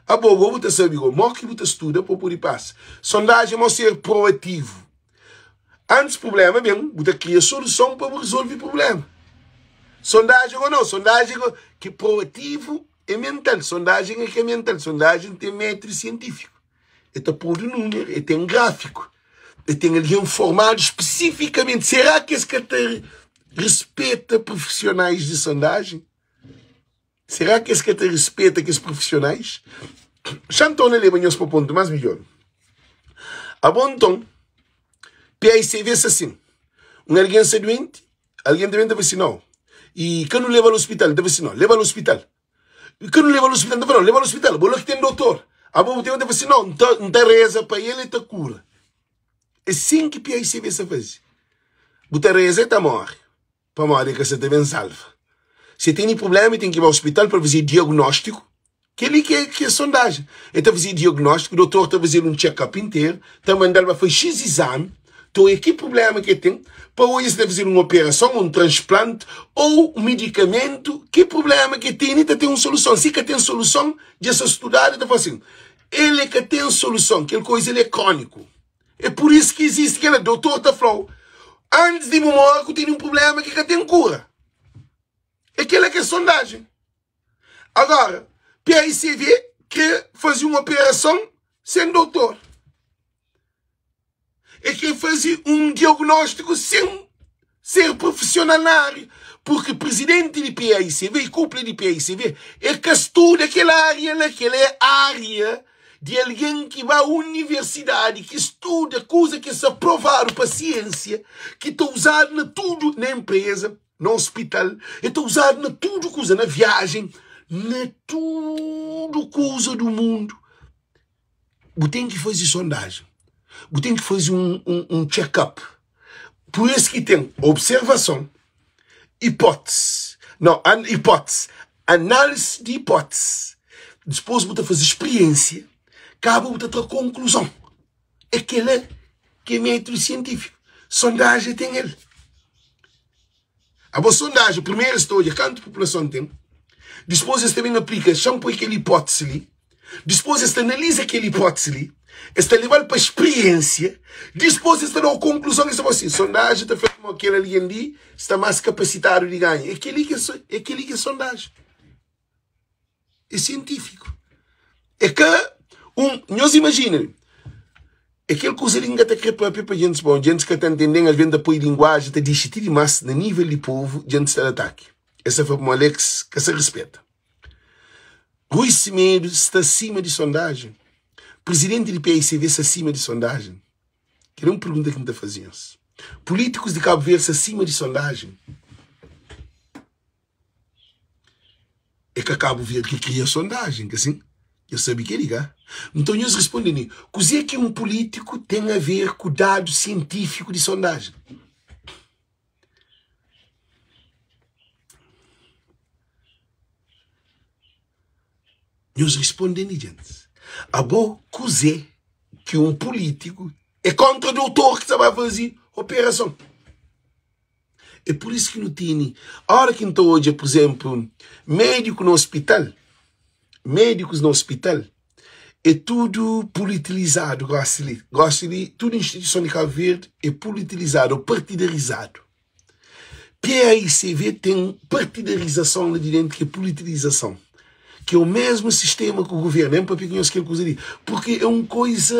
Abo, go bu ta sabe go, mo ki bu ta studa pa bu pode pasa. Sondajen é mo ser proativu. Antis problema ben, bu ta kria soluson pa bu rezolve problema. Sondajen go nau, sondajen go ki proativu É mental, sondajen é ka mental, sondajen ten métodu sientífiku, e ta podu númeru, e ten gráfiku, e ten algen formadu spesifikamenti. Será ki es ka ta rispeta profisionais di sondajen? Será ki es ka ta rispeta kes profisionais? Xa nton na leba nhos pa pontu más midjór. Abo nton, PICV sta sin, un algen sta duenti, Algen ta ben ta fla si, Nau. I ka nu leba-l ospital. N ta fla si, Nau, leba-l ospital. I ka nu leba-l ospital. N ta fla, Nau, leba-l ospital. Bo la ki ten dotor. Abo bu ten, ta fla si, Nau, N ta reza pa el, el ta kura. É sin ki PICV sa faze. Bu ta reza, el ta móre. Pamodi el ka sa ta ben salva. Si el tene prubléma, el ten ki ba ospital pa el faze diagnóstiku. Kel-li ki é ki é sondajen. El ta faze diagnóstiku, dotor ta faze-l un check-up interu, ta manda-l ba faze xis izami, ta odja ki prubléma ki el ten, pa odja si ta faze-l un operason, un transplanti ô un medikamentu, ki prubléma ki el tene, ta ten un soluson. Si ka ten soluson, dja sta studadu, ta fla sin, el é ka ten soluson, kel koza li é króniku. É pur isu ki izisti kel-la. Dotor ta fla-u, antis di bu móre, ku tene un prubléma ki ka ten kura. É kel-la ki é sondajen. Agora, PAICV kre faze un operason sen doutor. E kre faze un diagnóstiku sen ser profissional na área. Porque presidente di PAICV e cúpula di PAICV é ka studa kel área la, kel é área di algen ki ba universidade, ki studa kuza ki sta provadu pa siênsia, ki ta uzadu na tudu na empresa. Na hospital, el ta uzadu na tudu kuza, na viajen, na tudu kuza du mundu. Bu ten ki faze sondajen, bu ten ki faze un, un, un check-up. Pur isu ki ten observason, hipótese, não, an, hipótese, análise di hipótese. Dipôs bu ta faze spriênsia, kaba bu ta tra konkluzon. É kel-la ki é método sientífiku. Sondajen ten el. Abo sondajen, primeru es ta odja kantu populason ten, dispôs es ta ben aplika, xa-m poi kel hipótisi li, dispôs es ta analiza kel hipótisi li, es ta leba-l pa spriênsia, dispôs es ta da-u konkluzon, es ta fla sin, sondajen ta fla ma kel algen li sta más kapasitadu di ganha. É kel-li ki é kel-li ki é sondajen. É sientífiku. É ka un. Nhos imajina, é kel kuza li ki N ka ta krê pâpia pa djentis. Bon, djentis ka ta ntende-m, alvês N ta poi linguajen ta dixi ti dimás na nível di povu, djentis ta da ataki. Es ta fla pamodi Alex ka sa rispeta. Rui Semedo sta sima di sondajen? Prizidenti di paicv sta sima di sondajen? Kel é un pergunta ki N ta faze nhos. Pulítikus di Kabu Verdi sta sima di sondajen? É ka Kabu Verdi ki kria sondajen, ka sin? Nhos sabe keli, ka? Nton nhos responde mi, kuzê ki un pulítiku ten a ver ku dadu sientífiku di sondajen? Nhos responde mi, djentis. Abo, kuzê ki un pulítiku é kontra doutor ki sta ba faze operason? É pur isu ki nu tene, óra ki N ta odja, pur izénplu, médiku na ospital, médikus na ospital, é tudu pulitirizadu gósi li. Gósi li, tudu instituison di Kabu Verdi é pulitirizadu ô partidarizadu. PAICV ten partidarizason la di déntu ki é pulitirizason, ki é o mesmu sistema ki guvernu. N papia ku nhos kel kuza li, purki é un koiza.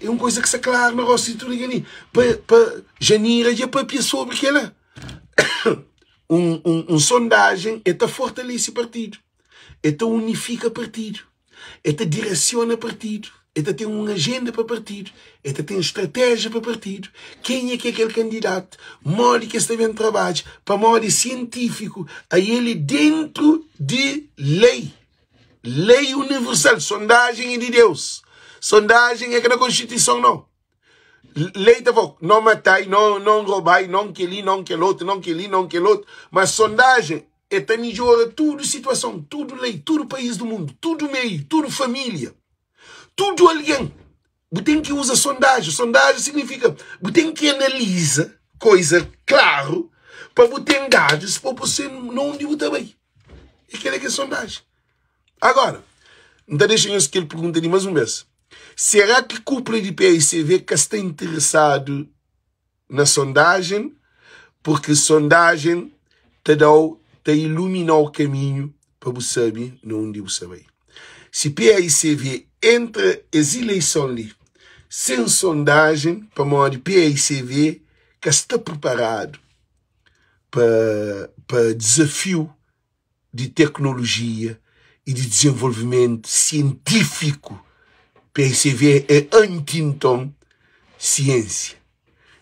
É un koza ki sta klaru na rostu di tudu algen li. Pa, pa Janira dja papia sobri kela. Un, un, un sondajen e ta fortalese partidu, e ta unifika partidu, e ta diresiona partidu, e ta ten un ajenda pa partidu, e ta ten stratéjia pa partidu, kenha ki é kel kandidatu, modi ki es ta ben trabadja, pamodi é sientífiku, ael é dentru di lei. Lei universal, sondagem é di Deus. Sondagem é ka na Constituição não. Lei ta fala, não matai, não, não roubai, não keli, não kel outro, não keli, não kel outro. Mas sondagem é ta melhora tudo situação, tudo lei, tudo país do mundo, tudo meio, tudo família, tudo alguém. Bu ten ki uza sondajen. Sondajen signifika bu ten ki analiza koiza klaru pa bu ten dadus pa bu sen na undi bu ta bai. E kela ki é sondajen. Agora, N ta dexa nhos kel pergunta li mas un bes. Será ki kupla di PICV ka sta interesadu na sondajen? Porque sondajen ta dau, ta iluminau kaminhu pa bu sabe na undi bu sta bai. Si paicv entra es ileison li sen sondajen pamodi paicv ka sta preparadu pa pa dizafiu di teknolojia i di dizenvolvimentu sientifiku paicv é anti nton siensia.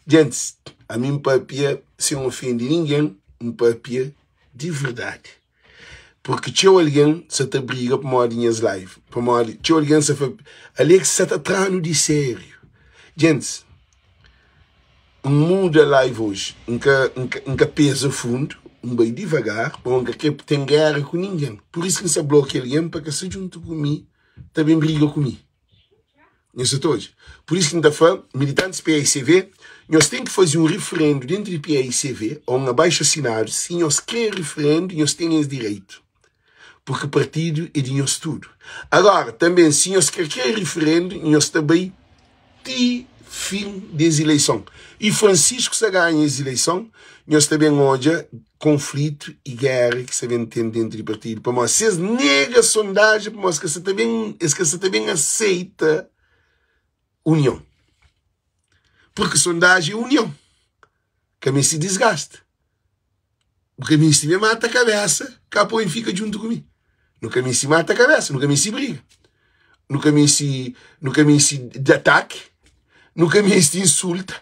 Djentis ami N papia sen ofende ningen N papia di verdadi. Porque txeu algen sa ta briga pamodi nhas live, pamodi txeu algen sa fla Alex sa ta tranu di sériu. Gentis, N muda live oji, N ka N ka peza fundu, N bai divagar, pa N ka kre ten géra ku ningen. Pur isu ki N sta blokia algen pa ka sta djuntu ku mi ta ben briga ku mi. Nhos sa ta odja? Pur isu ki N ta fla militantis PAICV, nhos ten ki faze un referendu dentu di PAICV ô un abaixu asinadu. Si nhos kre referendu, nhos ten es direitu, purki partidu é di nhos tudu. Agora, tanben, si nhos ka kre referendu, nhos ta bai ti fin des ileison y Francisco sa ganha es ileison, nhos ta ben odja konflitu y gera ki sa ben ten dentu di partidu, pamodi si es nega sondajen, pamodi es ka sa ta ben, es ka sa ta ben aseita union, purki sondajen é union, ka meste disgasta. Bu ka meste me mata kabésa ka poi fika djuntu ku mi. Nu ka meste mata kabésa, nu ka meste briga, nu ka meste, nu ka meste di ataki, nu ka meste insulta,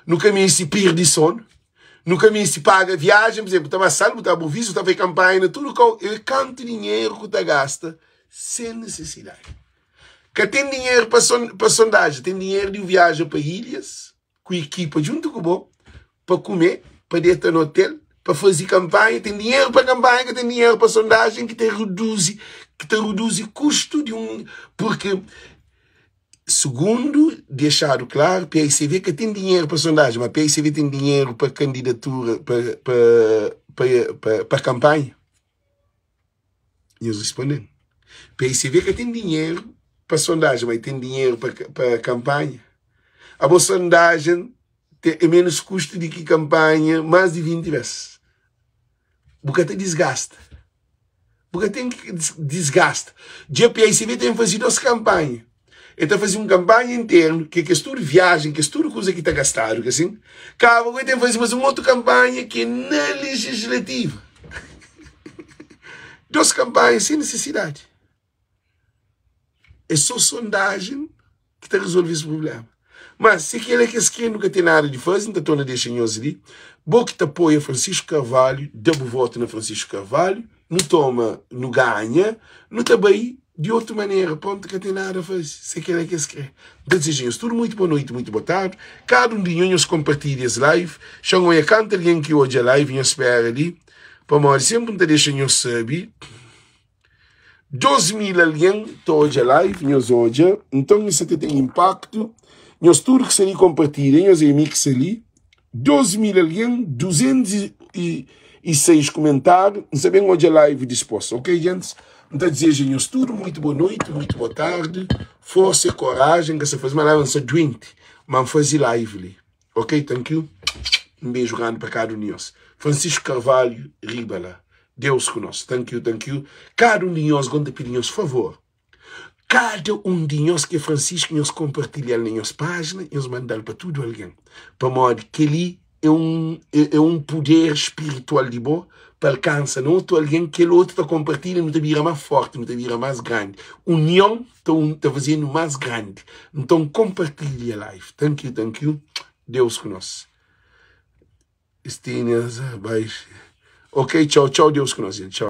nu ka meste perde sonu, nu ka meste paga viajen. Por izénplu, bu ta ba Sal, bu ta ba Boavista, bu ta fai kanpanha na tudu kau. É kantu dinheru ku ta gasta sen nesesidadi. Ka ten dinheru pa pa sondajen, ten dinheru di viaja pa ilhas ku ekipa djuntu ku bo pa kume, pa deta na hotel, pa faze kanpanha, ten dinheru pa kanpanha, ka ten dinheru pa sondajen ki ta reduzi, ki ta reduzi kustu di un, purki sugundu dexadu klaru, PICV ka ten dinheru pa sondajen, ma PICV ten dinheru pa kandidatura, pa, pa, pa, pa, pa kanpanha. Nhos responde-m, PICV ka ten dinheru pa sondajen, ma e ten dinheru pa, pa kanpanha. Abo sondajen ten é menos kustu di ki kanpanha más di 20 bes. Bu ka ta disgasta. Bu ka ten ki disgasta. Dja PICV ten faze dos kanpanha. E ta faze un kanpanha internu, ki é kes tudu viajen, kes tudu kuza ki ta gastadu, ka sin? Kaba ku el ten faze mas un otu kanpanha ki é na lejislativa. Dos kanpanha sen nesesidadi. É só sondajen ki ta rezolve es prublema. Mas si kel-la ki es kre, nu ka ten nada di faze, N ta torna dexa nhos li. Bo ki ta apoia Francisco Carvalho, da bu votu na Francisco Carvalho, nu toma, nu ganha, nu ta bai di otu manera. Prontu, ka ten nada faze, si kel-la ki es kre. N ta dizeja nhos tudu muitu boa noiti, muitu boa tardi. Kada un di nhos, nhos konpartilha es live. Xa-m oia kantu algen ki odja live, nhos spera li, pamodi senpri N ta dexa nhos sabe. 2000 algen ta odja live, nhos odja, nton isso ta ten impacto, nhos tudo ki sta li compartilha, nhos é mi ki sta li, 2000 algen, 206 comentário, n sta ben odja live dispos, ok gents? N ta dizeja nhos tudo muito boa noite, muito boa tarde, força e coragem, n ka sta faze mais live, n sta doente, mas n faze live li, ok, thank you, um beijo grande pa cada um di nhos, Francisco Carvalho riba la. Deus ku nos. Thank you, thank you. Kada un di nhos, gosi N ta pidi nhos favor. Kada un di nhos ki é Francisco, nhos konpartilha-l na nhos pájina, nhos manda-l pa tudu algen. Pamodi kel-li é un, é un puder spiritual di bo pa alkansa na otu algen, kel otu ta konpartilha, nu ta bira más fórti, nu ta bira más grandi. Union ta, ta faze-nu más grandi. Nton, konpartilha live. Thank you, thank you. Deus ku nos. Stenias, baixo. Ok, tchau, tchau, Deus ku nos, gente. Tchau.